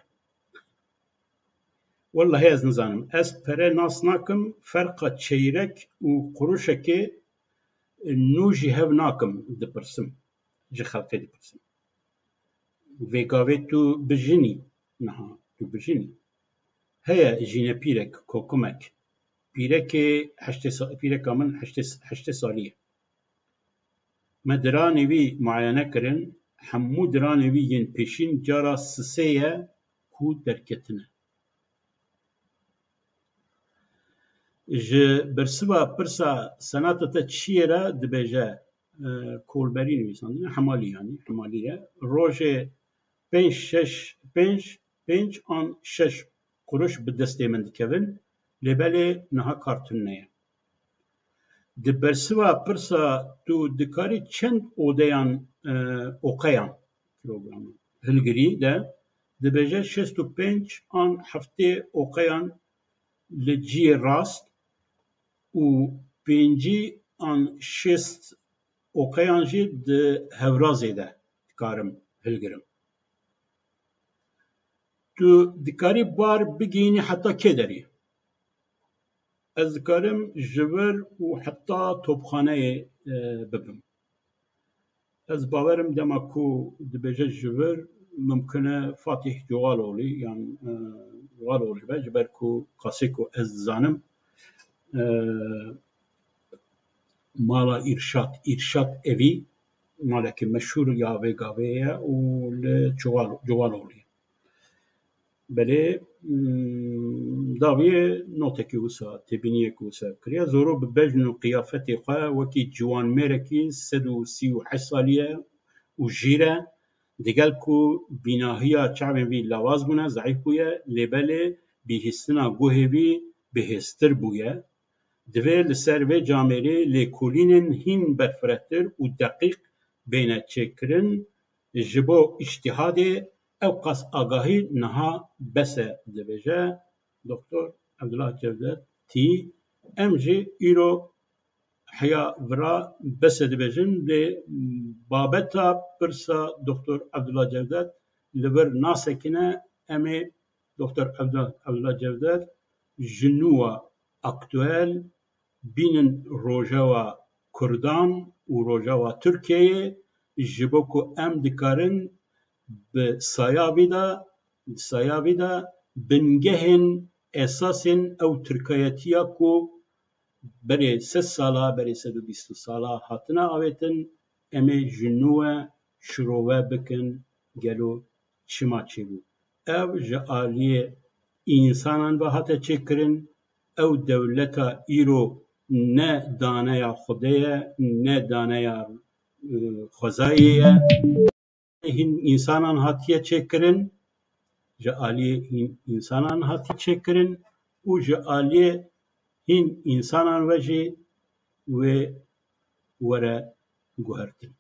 Wellahî ez nizanim. Ez pere nas nakim, ferqa çeyrek û quruşekê nû jî hev nakim dipirsim. Ji xelkê dipirsim. Vê gavê tu bijinî, niha tu bijinî. Heye jînepîrek, kokimek. Pîrekê heştê sa-, pîreka min heştê, heştê salî ye. Me diranê wî muayene kirin, hemû diranê wî yên pêşîn cara sisê ye ku derketine. Ji bersiva pirsa senata te çi ye re dibêje, e, kolberî nivîsandine, hemalî yanî, hemalî ye. Rojê pênc şeş, pênc, pênc an şeş quruş bi destê min dikevin, lê belê niha kar tune ye. Di bersiva pirsa tu dikarî çend odeyan, e, oqeyan, kilogram, hilgirî de, dibêje şêst û pênc an heftê oqeyan li cihê rast û pêncî an şêst oqeyan jî di hevrazê de dikarim hilgirim. Tu dikarî bar bigihînî heta kê derê? Ez dikarim ji vir û heta topxaneyê, e, bibim. Ez bawerim dema ku dibêje ji vir, mimkun e Fatîh Coxaloğlî yan, e, Coxaloğlî be, ji ber ku qasê ku ez dizanim, e, mala Îrşad, Îrşad Evî, malekî meşhûr ya vê gavê ye û li Coxal-, Coxaloğlî ye. Belê, mm, dawiyê notekî wisa, têbîniyek wisa kiriye. Zoro bi bejn û qiyafetê xwe wekî ciwanmêrekî sed û sî û heşt salî ye û jîr e. Digel ku bînahiya çavên vî lawaz bûne, zeîf bûye, lê belê bihîstina guhê vî bihêztir bûye. Divê li ser vê camêrê lêkolînên hîn berfirehtir û deqîq bêne çêkirin. Ji bo îctîhadê ewqas agahî niha bes e, dibêje Doktor Evdullah Cevdetî. Em jî îro heya vira bes e dibêjin, lê babeta pirsa Doktor Evdullah Cevdet li vir nasekine. Em ê Doktor Evdullah, Evdullah Cevdet ji nû ve aktuel bînin rojeva Kurdan û rojeva Tirkiyeyê, ji bo ku em dikarin bi saya vî de, di saya vî de bingehên esasên ew Tirkayetiya ku berê sed sala, berê sed û bîst sala hatine avêtin, em ê ji nû ve şirove bikin, gelo çima çêbû? Ev ji aliyê însanan ve hate çêkirin. Ew dewleta îro ne daneya Xwedê ye, ne daneya, e, xwezayê ye. Hîn însanan hatiye çêkirin, ji aliyê hîn însanan hatiye çêkirin û ji aliyê hîn însanan ve jî wê were guhertin.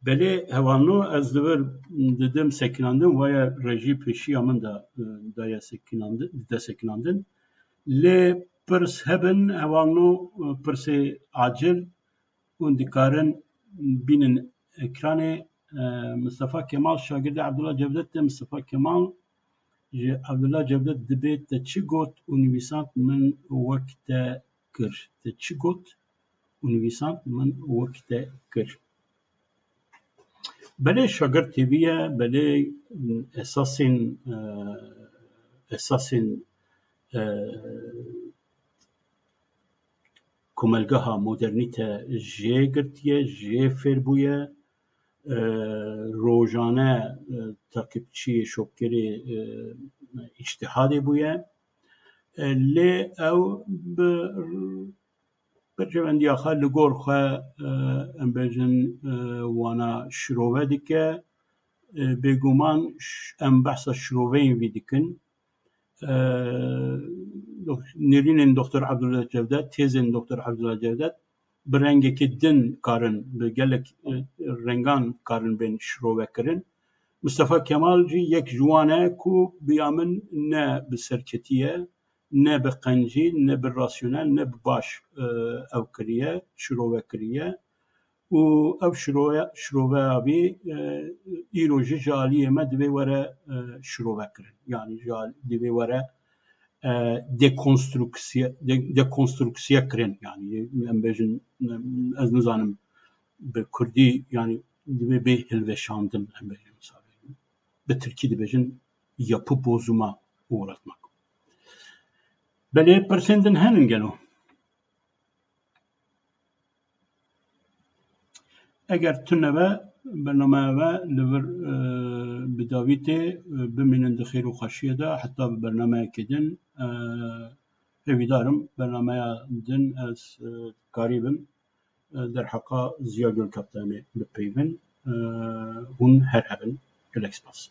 Belê hevalno, ez li vir didim sekinandin, waya rejî pêşiya min de, e, daye sekinandin, dide sekinandin. Lê pirs hebin, hevalno, e, pirsê acil hûn dikarin bînin ekranê. E, Mistefa Kemal, şagirdê Abdullah Cevdet de. Mistefa Kemal, ji Abdullah Cevdet dibê: Te çi got û nivîsand, min wek te kir. Te çi got û nivîsand, min wek te kir. Belê şagirdê vî ye, belê esasên, e, esasên, e, komelgeha modernîte jê girtiye, jê fêr bûye, e, rojane, e, takipçiyê, şopkerê, e, îctihadê bûye. E, lê ew bi berjewendiya xwe, li gor xwe, e, em bêjin, e, wana şirove dike. E, bêguman ş-, em behsa şiroveyên vî dikin. E, dox-, nêrînên Doktor Abdullah Cevdet, têzên Doktor Abdullah Cevdet bi rengekî din karin, bi gelek, e, rengan karin bên şirove kirin. Mistefa Kemal jî yek ji wan e ku bi ya min ne bi serketî ye, ne bi qencî, ne bi rasyonel, ne bi baş, e, ew kiriye, şirove kiriye. Û ev şiroya, şiroveya vî, e, îro jî ji aliyê me divê were, e, şirove kirin. Yanî ji al-, divê were, e, dekonstruksiye, de-, dekonstruksiye kirin. Yanî em bêjin, e, ez nizanim bi kurdî, yanî divê bê hilweşandin, em bêjin misal. Bi tirkî dibêjin yapı bozuma uğratmak. Belê pirsên din henin gelo? Eger tune be, bernameya ve li vir e, bi dawî tê, e, bimînin di xêr û xweşiyê de, heta bi bernameyekê din. E, hêvîdar im bernameya din ez e, karîbim e, derheqa Ziya Gulkaptanê bipeyvin. E, hûn her hebin. Gelek spas.